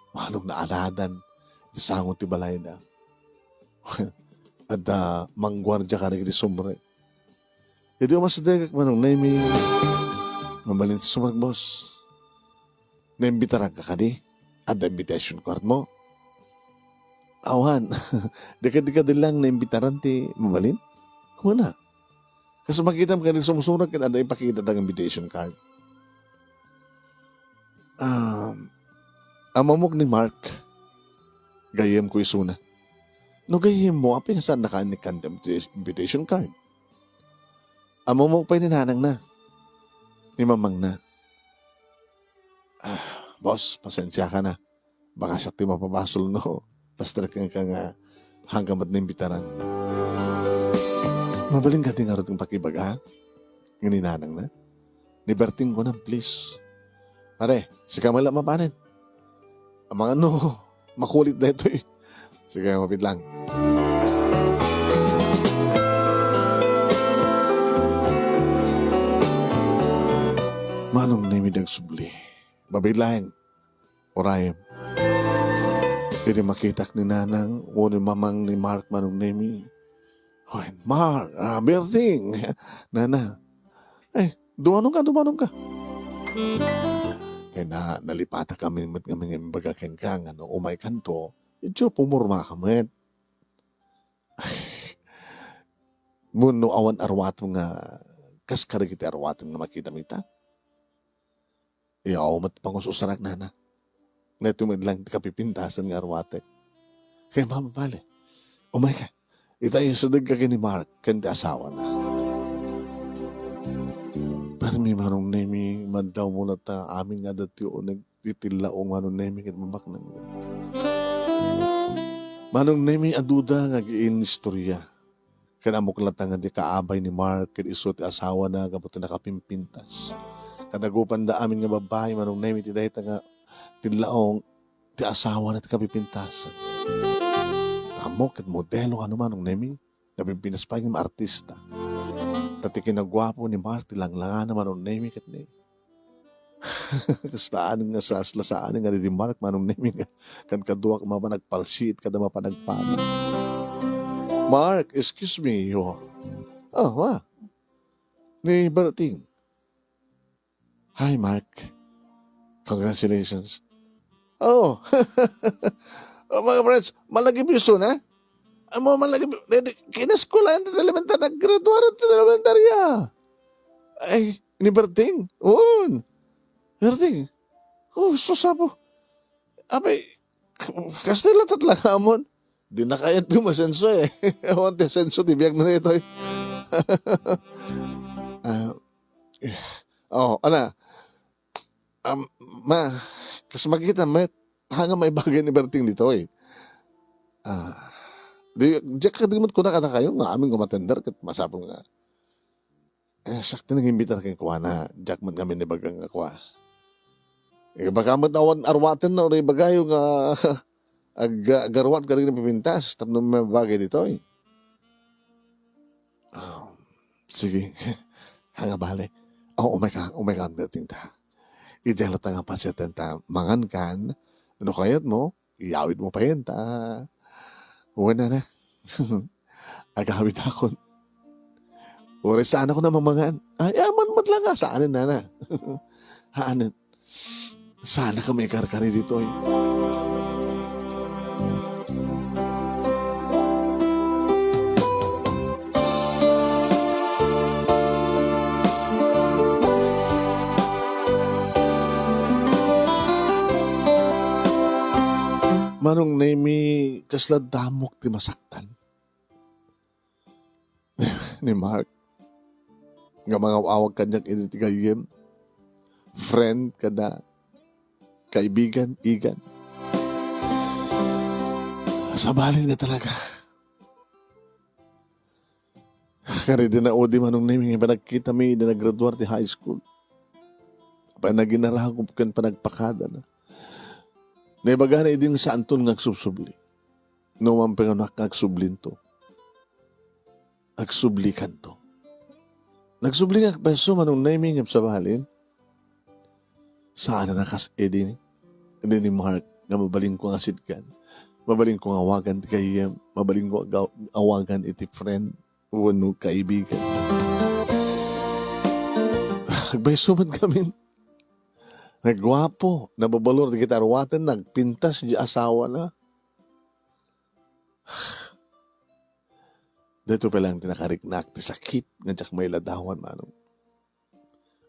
Manong, naaladan iti sango ti balayda. Adda mangguardia kadagiti sumrek. Idi umasidegak, Manong Nemi, mabalin ti sumrek, boss. Naimbitaranka kadi? Adda invitation card mo? Awan. Dika, dika di lang naimbitaran ti mabalin? Kumana. Kas makitam ken nagsumsurat ken adda ipakita dagiti invitation card. Um, ammomok ni Mark. Gayyemko isuna. No gayyemmo, apay nga saannaka a inkan ti invitation card? Ammomok pay ni nanangna, ni mamangna. Ah, boss, pasensiaka na. Baka siak ti mapabasol no pastrek kenka nga hangga met naimbitaran. Mabalin kadi ngarud ti pakibaga ken ni nanangna? Ni Berting kunam, please. Pare, sika met la mapanen. Amangan no makulit daytoy. Sige, mabiit lang. Manong Nemi, agsubli. Mabiit laeng. Uray, idi makitak ni nanang wenno mamang ni Mark, Manong Nemi. Hoy, Mark, ah, Berting. Nana. Ay, dumanonka, dumanonka. Kaya na, nalipatak amin met ngamin nga imbaga kenka nga no umaykanto, idiay pumurmaka met. Wenno awan arwatem nga kas kadagiti arwatem nga makitam ita? Iyaw met pangus-usarak, nana. Daytoy met lang ti kapipintasan nga arwatek. Kaya mama, bale, umayka. Ita, isadegka ken ni Mark ken ti asawana. Permi, Manong Nemi, maddaw mo na ta amin nga adda ti uneg ti tillaong, Manong Nemi, ket mabaknang. Manong Nemi, aduda nga agiinistorya. Ken ammok latta nga di kaabay ni Mark ken isu ti asawana gapu ti nakapimpintas. Kadagupanda amin nga babbai, Manong Nemi, ti dayta nga tillaong ti asawana ti kapipintasan. Ammok ket modelo kano, Manong Nemi. Napimpintas pay nga artista. Ta ti kinaguapo ni Mark ti langlangana, Manong Nemi, ket ni Kasta anen nga saslasaan nga di Mark, Manong Nemi, nga kadkaduak mapan agpalsiit kada mapan agpana. Mark, excuse me, yo. Oh, wa. Ni Berting. Hi, Mark. Congratulations. Oh. Oh, mga friends, malagip isuna? Amo, malagip, di, di, kinaskulan ti elementar, naggraduar ti elementarya. Ay, ni Berting? Uwan. Berting? Oh, sus, apo. Apay, kasta latta ti langamon. Di na kayat ti umasenso eh. Awan ti asenso, ti biag na nito eh. Ah, oh, ana. Um, ma, kas makita met, hanga maibagay ni Berting ditoy. Ah, di, diak kadi met kuna kadakayo nga amin nga umatender ket masapul nga Eh, sakti nang imbitar kenkuana, diak met ngamin ibaga nga kua. Eh, baka met awan arwaten no, ibagayo nga ag-, agaruat kadagiti pipintas tapno mabagay ditoy. Ah, sige. Hanga bale. Oh, umay ka, umay ka, Berting ta. Idiay latta nga pasiaten ta, mangan kan, no kayat mo, iyawid mo payen ta. Wen, nana. Agawid akon. Uray saan ako na mamangan. Ay, aman met lang nga, saanen, nana. Haanen. Saan ka maikarkari ditoy? Manong Nemi, kasla damok ti masaktan ni Mark nga mangaw-awag kaniak idi ti gayyem, friend kada kaibigan, igan. Sabalin nga talaga. Kari di na udi, Manong Nemi, nga panagkitami idi naggraduar ti high school. Panaginarakop ken panagpakada na. Naibagana idin saanton nga agsubsubli. No man panganak nga agsublinto. Agsublikanto. Nagsubli nga agpayso, Manong Nemi, nga sabalin. Saan a nakas idi, idi ni Mark nga mabalinko nga sitgan. Mabalinko nga awagan ti gayyem. Mabalinko nga awagan iti friend wenno kaibigan. Agpayso met ngamin. Nagguapo, nababalor dagiti arwaten, nagpintas di asawana. Daytoy pay laeng ti nakariknak ti sakit nga diak mailadawan, manong.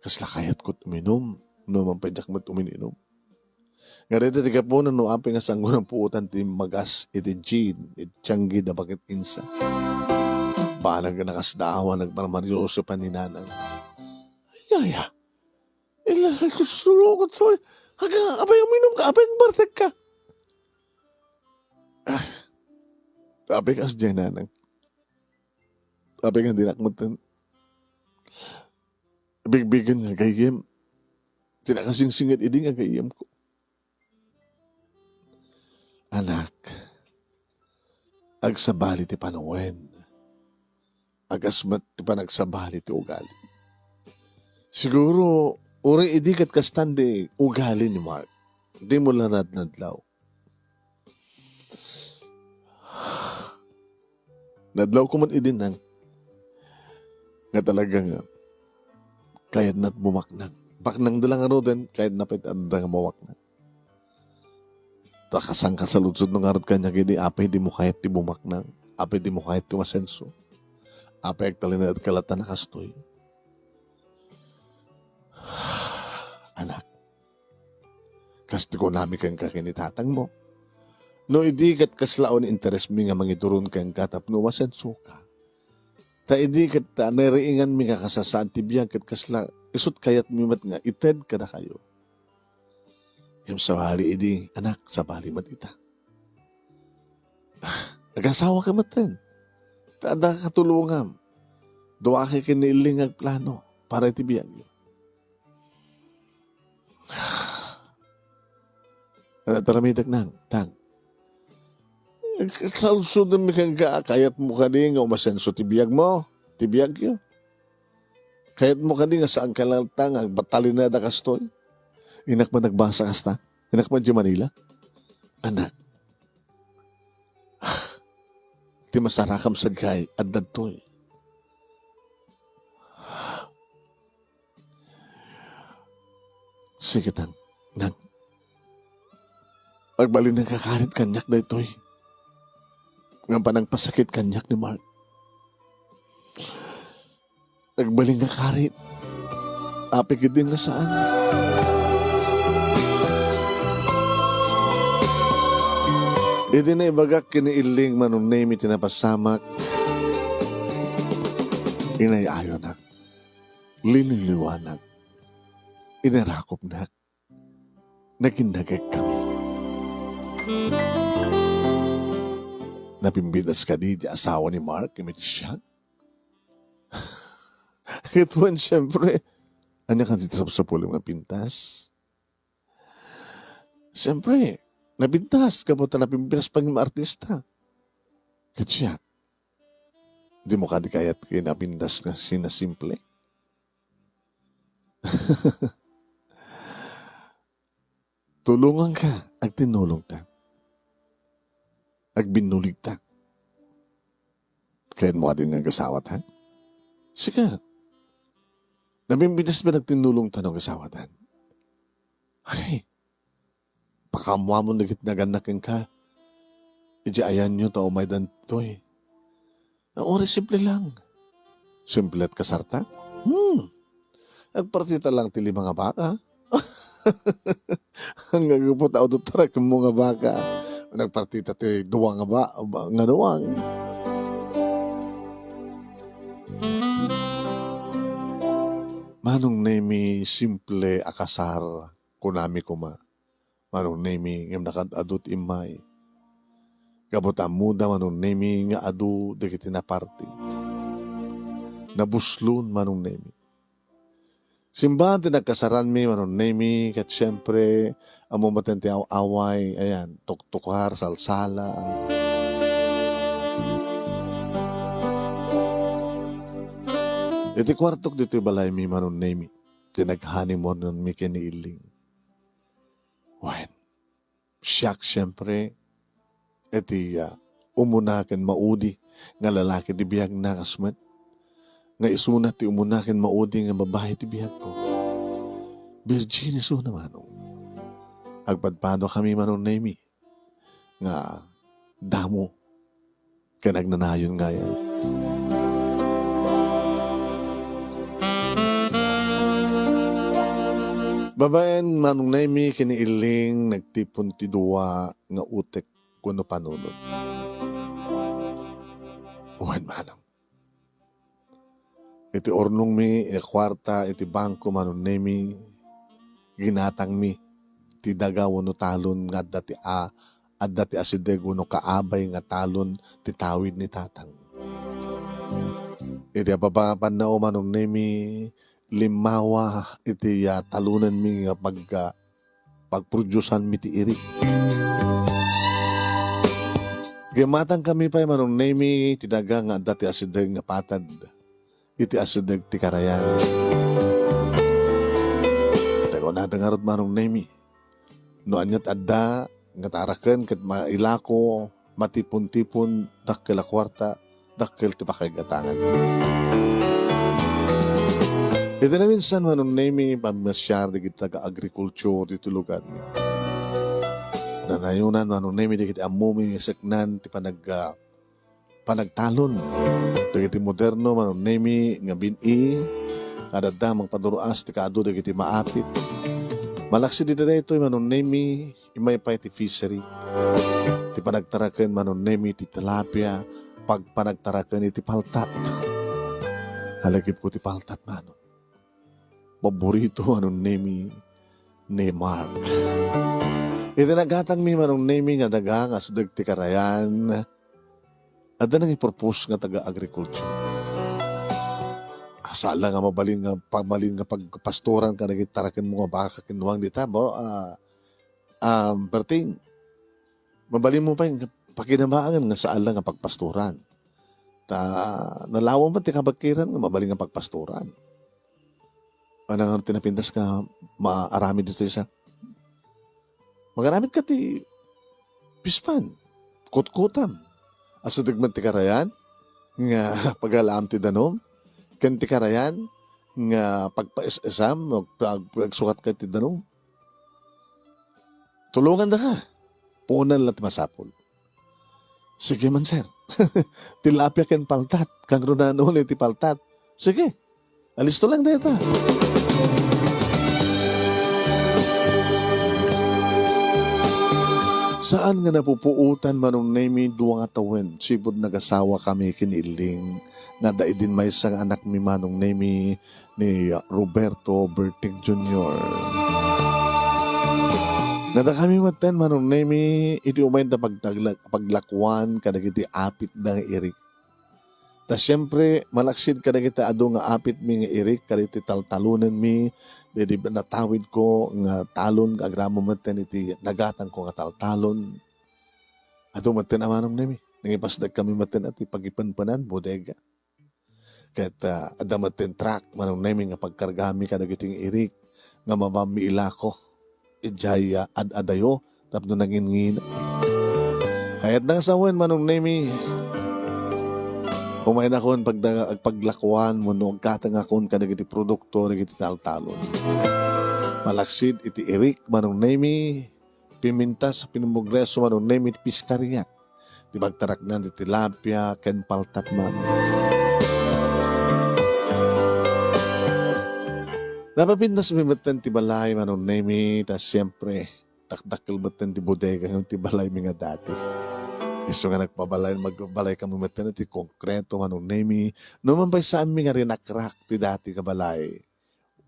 Kasla kayatko ti uminum, no man pay diak met uminom. Nga daytoy ti gapuna no apay nga saanko nga puotan ti magas iti gin, iti tianggi da baket insa. Banag nga nakasdaawan, nagmarmarioso pay ni nanang. Ay, ay, ay. Ila, susulokot, soy. Aga, apay uminum ka, apay agbartek ka. Ah, apay kas diay nanang. Apay nga dinak met bigbigen nga gayyem. Ti nakasingsingir idi nga gayyemko. Anak, agsabali ti panawen. Agasmet ti panagsabali ti ugali. Siguro, uray idi ket kastan ti ugali ni Mark. Dimo la nadnadlaw. Nadlaw ko met idi nang nga talaga nga kayatna ti bumaknang. Baknang da lang ano din, kayatna pay adda nga mawaknang. Ta kasangkasaludsod no ngarud kaniak idi, apay dimo kayat ti bumaknang? Apay dimo kayat ti umasenso? Apay agtalinaed ka latta na kastoy? Anak, kas ti kunami kenka ken ni tatangmo, no idi ket kasla awan interesmi nga mangiduron kenka tapno umasensoka. Ta idi ket ta nariinganmi nga kasasaan ti biag ket kasla isut kayatmi met nga ited kadakayo. Ngem sabali idi, anak, sabali met ita. Agasawaka metten. Ta adda katulongam. Duakay ken ni Illing nga agplano para iti biagyo. Ano taramidek nang, tang? Saludsodem kenka, kayatmo kadi nga umasenso ti biagmo, ti biagyo? Kayatmo kadi nga saan ka lang ta nga agbatalina da kastoy? Inak man nagbasa kasta? Inak man di Manila? Anak, ti masarakam sadiay, adda ditoy. Sige, tang, nang. Agbalin nga karit kaniak daytoy. Nga panangpasakit kaniak ni Mark. Agbalin nga karit. Apay ketdi nga saan. Idi naibagak ken ni Illing, Manong Nemy, ti napasamak, inay-ayonak, liniliwanak, inarakopnak, naginnagek kami. Napimbitas kadi ti asawa ni Mark ket siak? Ket wen, siempre, ania kadi ti sapsapulem nga pintas? Siempre, napintas, gapu ta napimbitas pay nga artista. Ket siak, dimo kadi kayat nga napintas nga sinasimple? Tulonganka, agtinnulongta. Agbinnuligta. Kayatmo kadi nga agasawata? Sika, napimbitas met agtinnulongta no agasawata? Ay, pakaammoamon dagiti nagannak kenka. Idiay ayanyo ta umaydan ditoy. Nga uray simple lang. Simple ti kasarta? Hmm. Agpartita lang ti lima nga baka. Nga gapu ta udot ta kenmo nga baka. Nagpartita ti dua nga ba-, ba-, nga duang. Manong Nemy, simple a kasar, kunami koma. Manong Nemy, ngem nakaad-adu ti immay. Gapu ta ammoda, Manong Nemy, nga adu dagiti naparti. Nabuslon, Manong Nemy. Simbahan ti nagkasaranmi, Manong Nemy, ket siempre, ammo met ti aw-away, ayan, tuktukar, salsala. Iti kuartok ditoy balaymi, Manong Nemy, ti nag-honeymoonmi ken ni Illing. Wen, siak, siempre, iti, ah, umuna ken maudi nga lalaki ti biagna, kas met nga isuna ti umuna ken maudi nga babai ti biagko. Virgin isuna, Manong. Agpadpadakami, Manong Nemy, nga damo ken agnanayon nga ayan. Babaen, Manong Nemy, ken ni Iling, nagtipon ti dua nga utek wenno panunot. Wen, Manong. Iti urnongmi a kuarta iti bangko, Manong Nemy, ginatangmi ti daga wenno talon nga adda ti a-, adda ti asideg wenno kaabay nga talon ti tawid ni tatang. Iti ababa pannao, Manong Nemy, limmawa iti, ah, talonenmi nga pag-, ah, pagprodusanmi ti irik. Gimatangkami pay, Manong Nemy, ti daga nga adda ti asideg nga patad iti asideg ti karayan. Tayo na ngarud, Manong Nemy. No aniat adda nga taraken ket mailako, matipon-tipon, dakkel a kuarta, dakkel ti pakaigatangan. Iti naminsan, Manong Nemy, pammasyar dagiti taga-agrikultur ditoy lugarmi. Nanayonan, Manong Nemy, dagiti ammomi nga seknan ti panag-, ah, panagtalon dagiti moderno, Manong Nemy, nga bin-i, nga adda mangpadur-as ti kaadu dagiti maapit. Malaksid iti daytoy, Manong Nemy, immay pay ti fishery. Ti panagtaraken, Manong Nemy, ti tilapia, pagpanagtaraken iti paltat. Kalagipko ti paltat, Manong. Paborito, Manong Nemy, ni Mark. Iti nagatangmi, Manong Nemy, nga daga nga asideg ti karayan, adda nangipropose nga taga-agrikultur. Saan la nga mabalin nga, mabalin nga pagpastoran kadagiti tarakenmo nga baka ken nuang dita, bro, ah, um, perting, mabalinmo pay nga pakinabangan nga saan la nga pagpastoran. Ta nalawa met ti kabakiran nga mabalin nga pagpastoran. Ania ngarud ti napintas nga maaramid ditoy sa? Magaramid ka ti pispan, kutkutam. Asideg met ti karayan nga pagalaam ti danum, ken ti karayan nga pagpaes-esam, pag-, pagsukat ka ti danum. Tulongandaka. Puonan la ti masapul. Sige man, sir. Tilapia ken paltat. Kangrunan unay ti paltat. Sige. Alisto lang dayta. Saan nga napupuotan, Manong Nemy, dua nga tawen, sipud nagasawa kami ken ni Iling, nga adda idin maysa nga anakmi, Manong Nemy, ni Roberto Berting Junior. Nadakami metten, Manong Nemy, iti umayda pagtagla-, paglakuan kadagiti apitda nga irik. Ta siempre, malaksid kadagiti adu nga apitmi nga irik kadagiti taltalonenmi, daydi natawidko nga talon nga agramo metten iti nagatangko nga taltalon. Adu metten a, Manong Nemy, nangipasdek kami metten a ti pagipenpenan, bodega. Ket, ah, adda met ti truck, Manong Nemy, nga pagkargami kadagiti irik nga mabammi ilako idiay, ah, ad-adayo tapno nanginngina. Kayatna nga sawen, Manong Nemy, umaynakon pagda-, agpaglakuan wenno agkatengakon kadagiti produkto dagiti taltalon. Malaksid iti irik, Manong Nemy, pimintas, pinumugreso, Manong Nemy, ti piskariak. Ti pagtaraknan ti tilapia ken paltat, Manong. Napapintas mi metten ti balay, Manong Nemy, ta siempre, dakdakkel metten ti bodega ken ti balaymi nga dati. Isu nga nagpabalay, magbalay kami metten ti konkreto, Manong Nemy. No man pay saanmi nga rinakrak ti dati nga balay.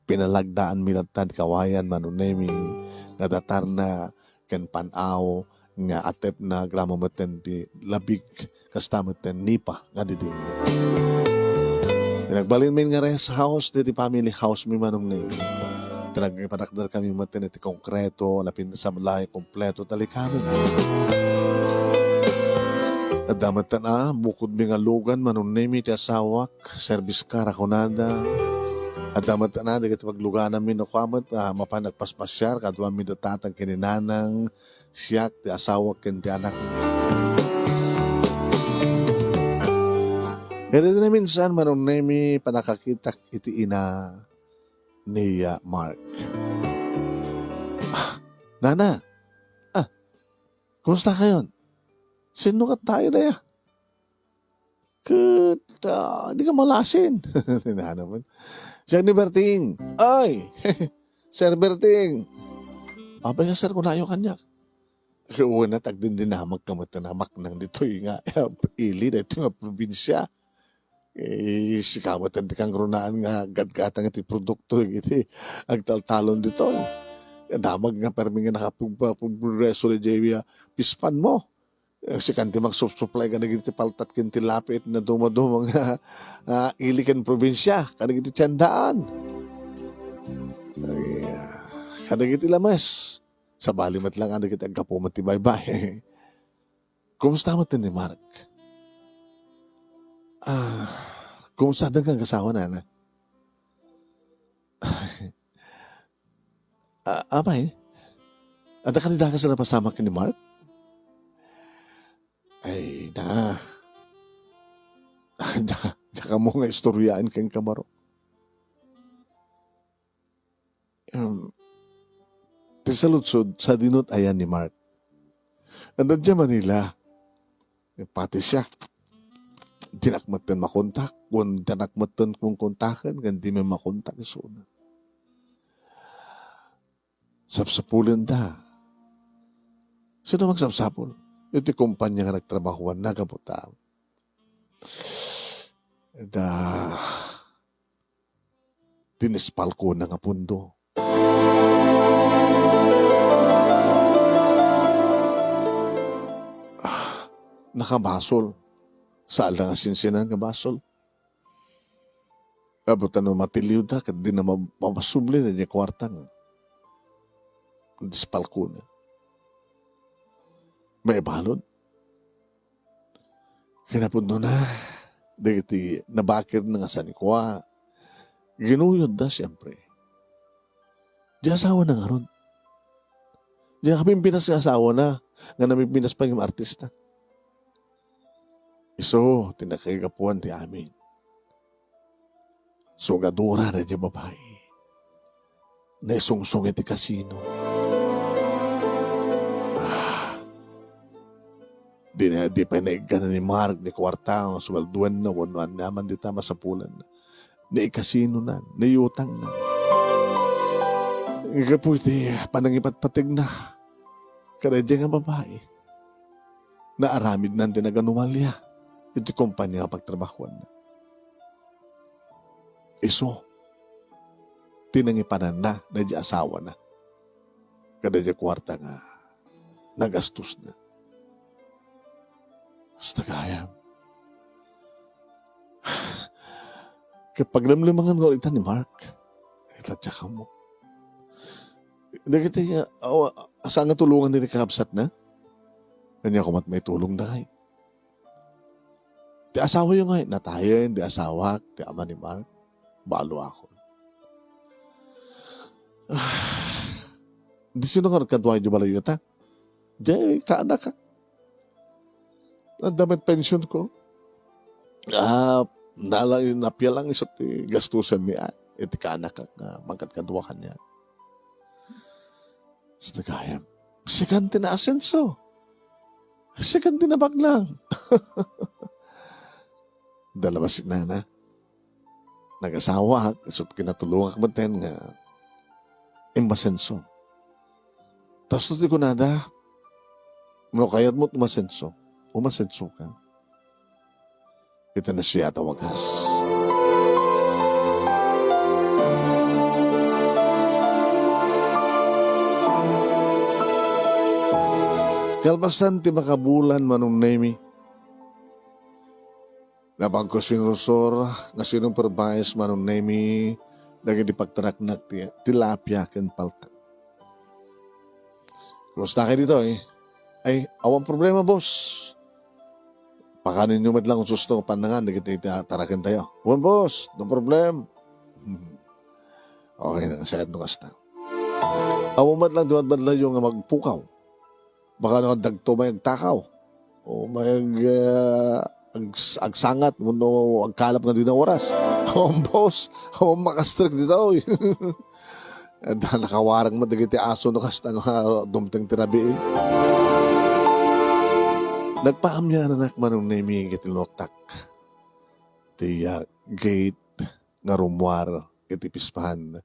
Pinalagdaanmi latta ti kawayan, Manong Nemy, nga datarna ken pan-aw nga atepna agramo metten ti labig, kasta metten nipa nga didingngeg. Nagbalinmi nga rest house dagiti family house mi, Manong Nemy. Ti nagpanakder kami metten iti konkreto, napintas a balay, kompleto, talikamen. Adda metten a bukodmi nga lugan, Manong Nemy, ti asawak, service car a kunada. Adda metten a dagiti paglugananmi no kua met, ah, mapan agpaspasiar, kaduami da tatang ken ni nanang, siak, ti asawak ken ti anak. Ket iti naminsan, Manong Nemy, panakakitak iti ina ni, ah, Mark. "Ah, Nana! Ah, kumusta kayon? Sinno ket tayo daya?" Ket, ah, dika malasin. Tinanam. Siak ni Berting. Ay! Sir Berting! Apay nga, sir, kunayo kaniak? Ket wen, agdindinamagka met a maknang ditoy nga ili daytoy nga probinsia. Eh, sika met ti kangrunaan nga gadgatang iti produkto iti agtaltalon ditoy. Damag nga permi nga nakapagpa-, progreso daydiay, ah, pispan mo. Eh, sikan ti magsupsuplay kadagiti paltat ken tilapia iti nadumaduma nga, ah, ili ken probinsia, kadagiti tiendaan. Ay, ah, kadagiti lames. Sabali met laeng dagiti aggapu met ti baybay. Kumusta met ni Mark? Ah, kumusta den nga agasawa, nana? Ah, apay? Adda kadi dakes a napasamak ni Mark? Ay, na. Da, da kamo nga istoryaen ken kamaro. Em, ti saludsod, sadino ti ayan ni Mark? Adda idiay Manila. Pati siak. Dinak metten makontak, wen dinak metten konkontaken, ngem dimi makontak isuna. Sapsapulenda. Sino magsapsapul? Iti kompanya nga nagtrabahoanna, gapu ta da, dinispalkona nga pundo. Ah, nakabasol. Saan la nga sinsinan nga basol. Gapu ta no matiliwda, ket di na ma-, mapasubli daydiay kuarta nga dispalkona. Maibalud. Kinapudnona, dagiti nabakirna nga sanikua, ginuyodda, siempre. Di asawana ngarud. Di nakapimpinas nga asawana, nga namimpinas pay nga artista. Isu ti nakaigapuan ti amin. Sugadora daydiay babai. Naisungsong iti kasino. Ah. Di na, di pay naigganan ni Mark ni kuarta nga sueldoanna wenno ania man dita masapulanna. Naikasinonan, naiutangnan. Gapu iti panangipatpategna kadaydiay nga babai, naaramidnan ti naganomalia iti kompania nga pagtrabahoanna. Isu ti nangipananna daydiay asawana kadaydiay kuarta nga nagastosna. Kasta gayam. Ket paglemlemangan nga ita ni Mark, ita ti kamo. Dagiti, ah, awa-, saan nga tulongan dagiti kakabsatna? Ania koma ti maitulongda ngay? Ti asawayo ngay, natayen ti asawak, ti ama ni Mark, balo ako. Ah, di sino nga nagkaduay di balayyo ta? Di, kaanakak. Adda met pension ko. Ah, nala-, napia lang isu ti gastusen mi, ah, iti kaanakak nga mangkadkadua kaniak. Kasta gayam. Sikan ti naasenso. Sikan ti nabaglang. Dalabas nana. Nagasawaak, isut' kinatulongak metten nga immasenso. Kastoy ti kunada, no kayatmo umasenso, umasensoka. Iti nasiat a wagas. Kalpasan ti makabulan, Manong Nemi, napagkusinursor nga sinupervise, Manong Nemi, dagiti pagtaraknak ti tilapia ken palta. Kumusta kay ditoy? Ay, awan problema, boss. Pakaninyo met lang susto nga pannangan dagiti ta-, tarakentayo. Wen, boss, no problem. Okay, nakasakit no kasta. Awan met lang dumadbadlayo nga magpukaw. Baka no, dagto may agtakaw. O may ag-, ah, ags-, agsangat wenno agkalap nga di na oras. Awan, boss. Awan makastrek ditoy. Adda nakawarang met dagiti aso no kasta nga dumteng ti rabii. Nagpaamyananak, Manong Nemi, iti lunoktak. diak gate nga rummuar iti pispan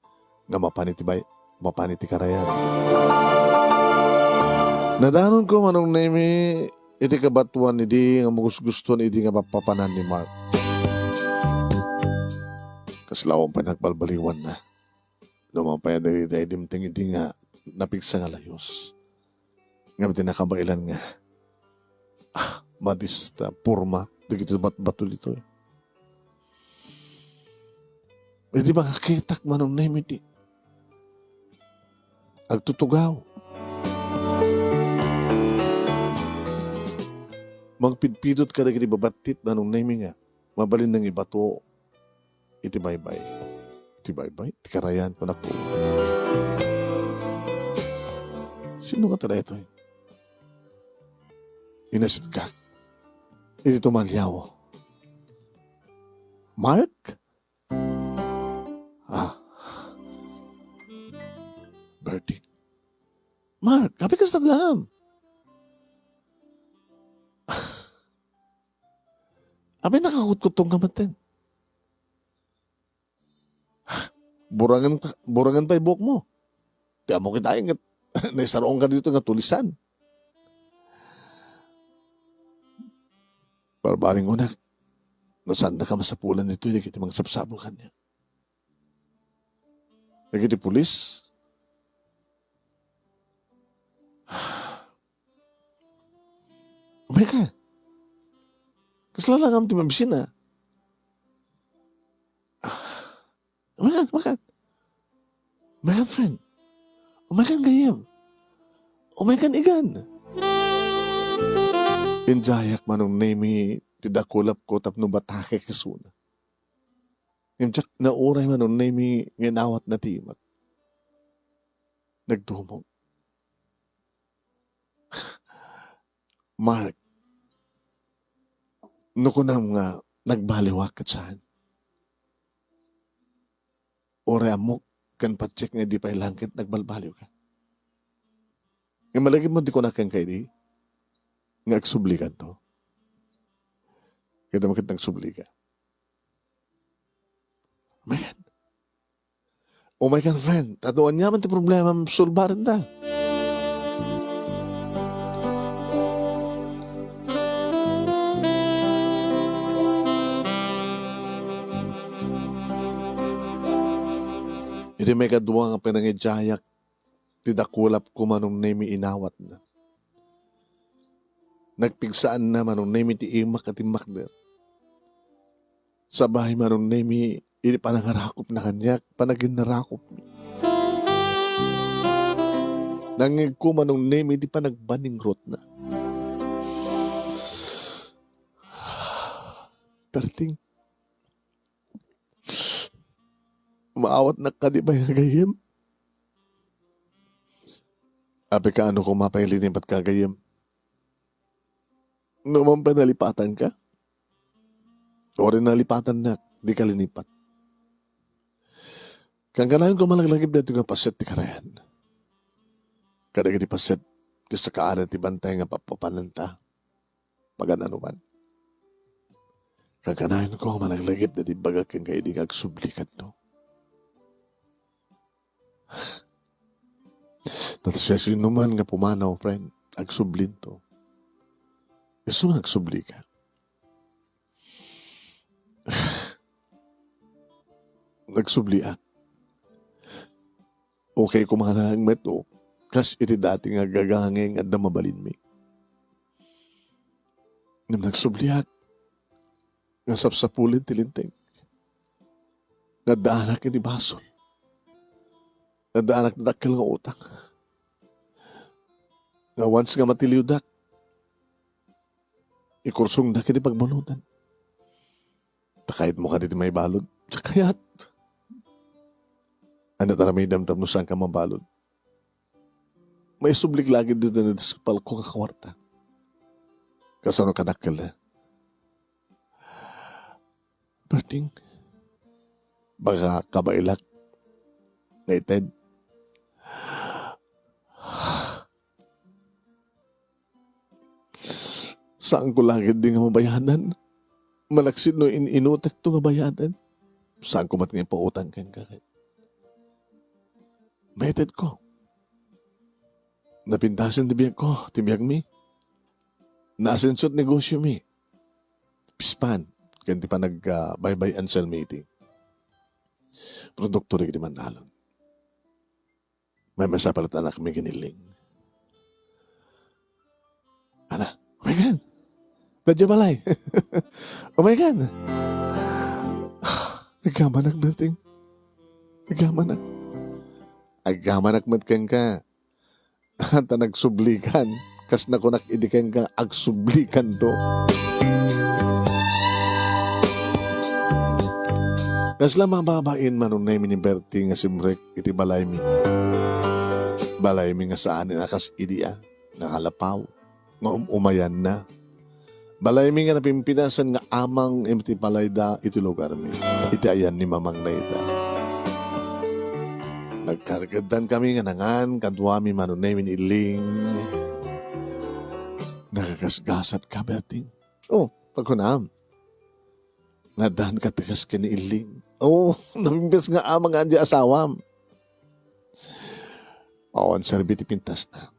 nga mapan iti bay-, mapan iti karayan. Nadanonko, Manong Nemi, iti kabatoan idi nga magusgustuan idi nga pappapanan ni Mark. Kasla awan pay nagbalbaliwanna. Dumaon pay dagiti ay dimteng idi nga napigsa nga layus. Ngem ti nakabailan nga, ah, madista, porma, dagiti batbato ditoy. Idi makakitak, Manong Nemi, ti agtutugaw. Mangpidpidot kadagiti babattit, Manong Nemi, nga mabalin nang ibato iti baybay. Iti baybay? Iti karayan, kunak. Sino nga taga itoy? Inasitkak. Iti tumaliaw. Mark? Ah. Bertie. Mark, apay kasta laeng? Apay nakakutkuttong ka metten? Burangen, burangen pay buokmo. Ti ammok ita ket naisaruanka ditoy nga tulisan. Parbaring kunak, no saandaka masapulan ditoy dagiti mangsapsapul kaniak. Dagiti pulis? Umayka. Kasla langam ti mabisina. Umaykan, umaykan. Umaykan, friend. Umaykan, gayyem. Umaykan, igan. Idiayak, Manong Nemi, ti dakulapko tapno batakek isuna. Ngem diak nauray, Manong Nemi, nga inawatna ti imak. Nagdumog. Mark, no kunam nga nagbaliwak ket saan. Uray ammok ken patiek nga idi pay laeng ket nagbalbaliwka. Ngem malagipmo ti kunak kenka idi nga agsublikanto. Ket ammok ket nagsublika. Amen. Umaykan, friend, ta no aniaman ti problemam, solbarenta. Iti maikadua nga panangidiayak, ti dakulapko, Manong Nemi, inawatna. Nagpigsaanna, Manong Nemi, ti imak a timmakder. Sabay, Manong Nemi, iti panangarakupna kaniak, panaginnarakupmi. Nangngegko, Manong Nemi, iti panagbaningrotna. Perting, maawatnak kadi pay nga gayyem? Apay ka, no koma pay linipatka, gayyem? No man pay nalipatanka? Uray nalipatannak, dika linipat. Kankanayonko a malaglagip daytoy nga paset ti karayan. Kadagiti paset ti sakaana ti bantay nga pappapananta. Pagan-anoman. Kankanayonko a malaglagip daytoy bagak kenka idi nga agsublikanto. Ta siasinoman nga pumanaw, friend, agsublinto. Isu nga agsublika. Nagsubliak. Okay, kumanaeng met, o, kas iti dati nga gagangay nga adda mabalinmi. Ngem nagsubliak nga sapsapulen ti linteg. Nga addaanak iti basol. Nga addaanak ti dakkel nga utang. Nga once nga matiliwdak, ikursongdak iti pagbanudan. Ta kayatmo kadi ti maibalud? Diak kayat. Ania ti aramidem tapno saanka mabalud? Maisublik la gid dita iti sakpalko nga kuarta. Kasano kadakkel? Perting, baka kabaelak nga ited. Saanko la gid di nga mabayadan. Malaksid no in-inutekto nga bayaden, saanko met nga ipautang kenka ket maitedko. Napintasen ti biagko, ti biagmi. Naasenso ti negosiomi. Pispan, ken ti panag-, ah, baybay-an ti meeting. Produkto dagiti mannalon. May masapul ti anakmi ken ni Illing. Ana, "Umaykan! Dadya balay! Umaykan!" Agamanak, Berting. Agamanak. Agamanak met kenka. Ta nagsublikan. Kas nakunak idi kenka, agsublikanto. Kasla mababain, Manong Nemi, ni Berting nga simrek iti balaymi. Balaymi nga saanen a kas idi a, nga kalapaw, nga um-umayanna. Balaymi nga napimpinasen nga amang iti palayda iti lugarmi, iti ayan ni mamangna ita. Nagkargeddankami nga nangan kaduami, Manong Nemi, ni Illing. Nakagasgasatka, Berting. Oh, pagkunam. Naddanka ti kas ken ni Illing. Oh, napimpis nga amang nga adda asawam. Awan serbi ti pintasna.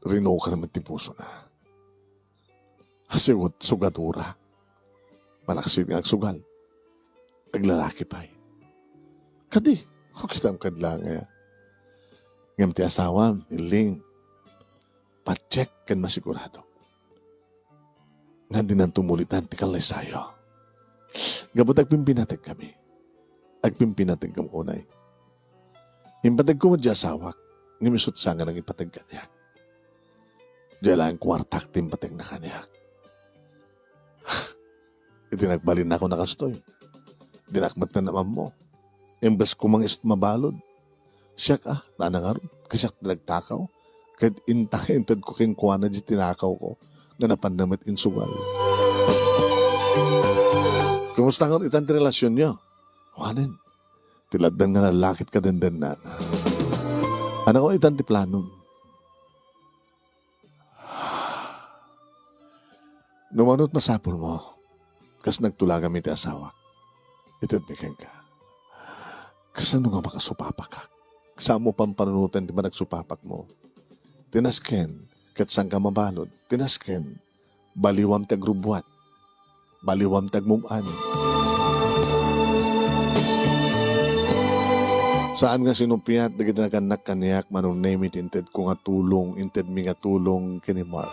Rinukan met ti pusona. Asiwet sugadura. Malaksid nga agsugal. Aglalaki pay. Kadi, kukitam kad la nga. Ngem ti asawam, Illing, patsek ken masigurado nga dinanto mulitan ti kallaysayo. Gapu ta agpimpinategkami. Agpimpinategkami unay. Impategko met ti asawak, ngem isut' sa nga nangipateg kaniak. Diay laeng kuartak ti impategna kaniak. Iti nagbalinnakon a kastoy, dinak met nga naammo. Imbes ko mangisut mabalud, siak a, ta nangarud, kasiak ti nagtakaw. Ket inta-, intedko kenkuana diay tinakawko, nga napanna met insugal. Kumusta ngarud itan ti relasionyo? Awanen. Ti laddan nga lallakit ka dendennana. Ania itan ti planom? No mano ti masapulmo, kas nagtulagam iti asawak, itedmi kenka. Kasano nga makasupapakak? Saanmo pampanunoten ti panagsupapakmo. Ti nasken, ket saanka mabalud. Ti nasken, baliwam ti agrubbuat. Baliwam ti agmub-an. Saan nga sinupiat dagiti nagannak kaniak, Manong Nemi, ti intedko nga tulong, intedmi nga tulong ken ni Mark.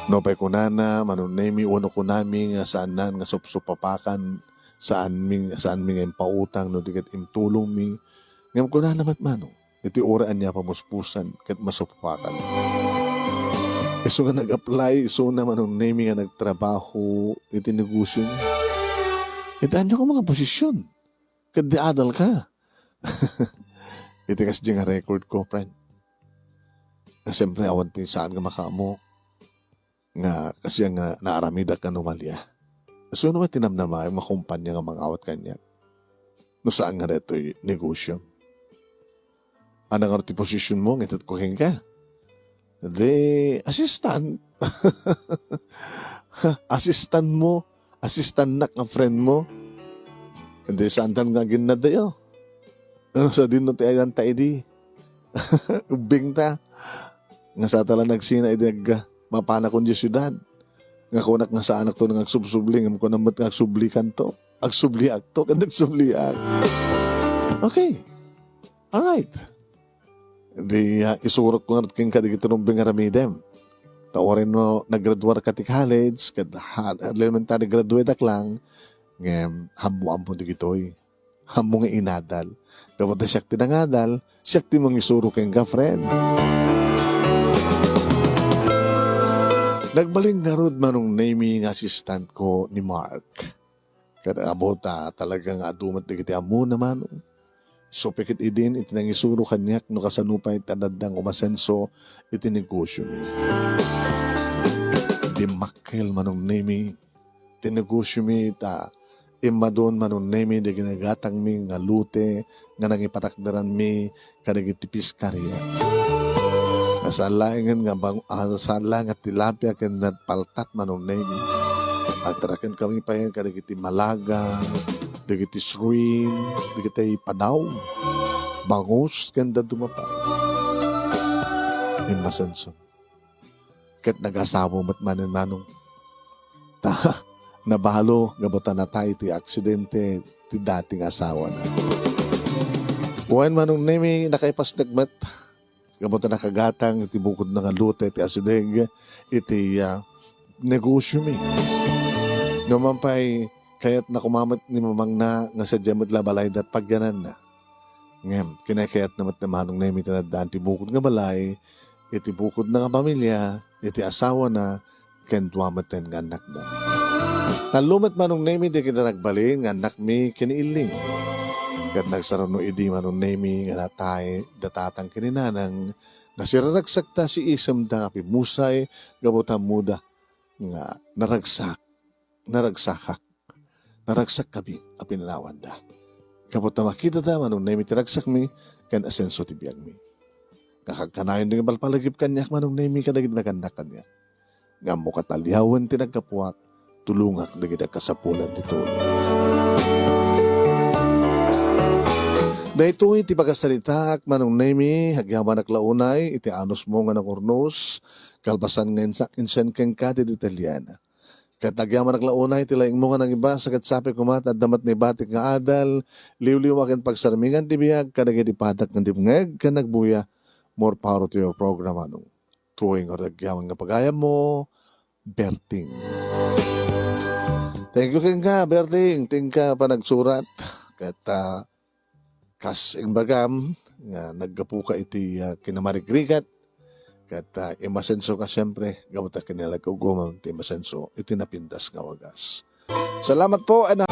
Nupay kunana, Manong Nemi, wenno kunami nga saannan nga supsupapakan, saanmi, saanmi nga impautang no di ket intulongmi, ngem kunana met, Manong, iti uray ania pamuspusan ket masupakan. Isu nga nag-apply, isuna, Manong Nemi, nga nagtrabaho iti negosio niya. Iti ania ko nga posisyon? Ket di adal ka. Iti kasdi nga record ko, friend. Nga siyempre, awan ti saan nga makaammo. Nga kasdiay nga naaramidak nga anomalia. Sino nga tinamnama nga kumpanya nga mangawat kaniak? No saan nga daytoy negosyo? Ania ngarud ti posisyonmo nga itedko kenka? Di assistant. Assistantmo, assistantnak nga friendmo. Di saantan nga aginnadayo. Ano sa dinno ti ayanta idi? Ubbing ta. Nga sa ta la nagsina idi agga mapanakon diay siudad. Nga kunak nga saanakto nga agsubsubli, ngem kunam met nga agsublikanto. Agsubliakto, ket agsubliak. Okay. All right. Di, ah, isurok ko ngarud kenka dagiti rumbeng nga aramidem. Ta uray no naggraduar ka ti college, ket ha-, elementary graduate ak lang, ngem ammo-ammo dagitoy. Ammo nga inadal. Gapu ta siak ti nangadal, siak ti mangisuro kenka, friend. Nagbalin ngarud, Manong Nemi, nga assistantko ni Mark. Kada amo ta talaga nga adu met dagiti ammona, Manong. Isu pay ket idin iti nangisuro kaniak no kasano pay ti adda nga umasenso iti negosyo mi. Dimmakkel, Manong Nemi, ti negosyo mi ta immadun, Manong Nemi, dagiti nagatangmi nga lote nga nangipatakderanmi kadagiti piskaria. Saan laengen nga bang-, ah, saan laeng nga tilapia ken nagpaltat, Manong Nemi. Agtaraken kami pay kadagiti malaga, dagiti shrimp, dagiti padaw, bangus, ken dadduma pay. Immasenso. Ket nagasawa met manen Manong. Ta, nabalo, gapu ta natay ti aksidente ti dati nga asawana. Wen Manong Nemi, nakaipasnek met. Gapu ta nakagatang iti bukodna nga lote ti asideg iti, ah, negosiomi. Numan pay, kayatna koma met ni mamangna nga sadiay met la balayda ti pagyananna. Ngem, kinaykayatna met ni Manong Nemi ti naddaan ti bukod nga balay iti bukodna nga pamilia, iti asawana, ken dua metten nga annakda. Tallo met Manong Nemi dagiti nagbalin nga annakmi ken ni Illing. Ket nagsaruno idi Manong Nemi nga natay da tatang ken ni nanang, nasiraragsakta ti isemda nga pimmusay gapu ta ammoda nga naragsak, naragsakak, naragsakkami a pinanawanda. Gapu ta makitata Manong Nemi ti ragsakmi ken asenso ti biagmi. Kakagkanayon dagiti palpalagip kaniak Manong Nemi kadagiti nagannak kaniak. Nga ammo ket aliawen ti naggapuak, tulongak dagiti agkasapulan ti tuli. Daytoy ti pagasaritaak Manong Nemi, agyamanak la unay iti anusmo nga nangurnos, kalpasan nga insa-, insen kenka ti detalliena. Ket agyamanak la unay ti laingmo nga nangibasa ket sapay koma ta adda met naibatik nga adal, liwliwa ken pagsarmingan ti biag kadagiti padak nga dimngeg ken nagbuya. More power to your program, Manong. Tuoy nga agyaman nga pagayammo, Berting. Thank you kenka, Berting. Ti inka panagsurat. Ket, ah, kas imbagam nga naggapuka iti, ah, kinamarigrigat. Ket, ah, imasenso ka, siempre, gapu ta kinalagumgumam ti imasenso iti napintas nga wagas. Salamat po, and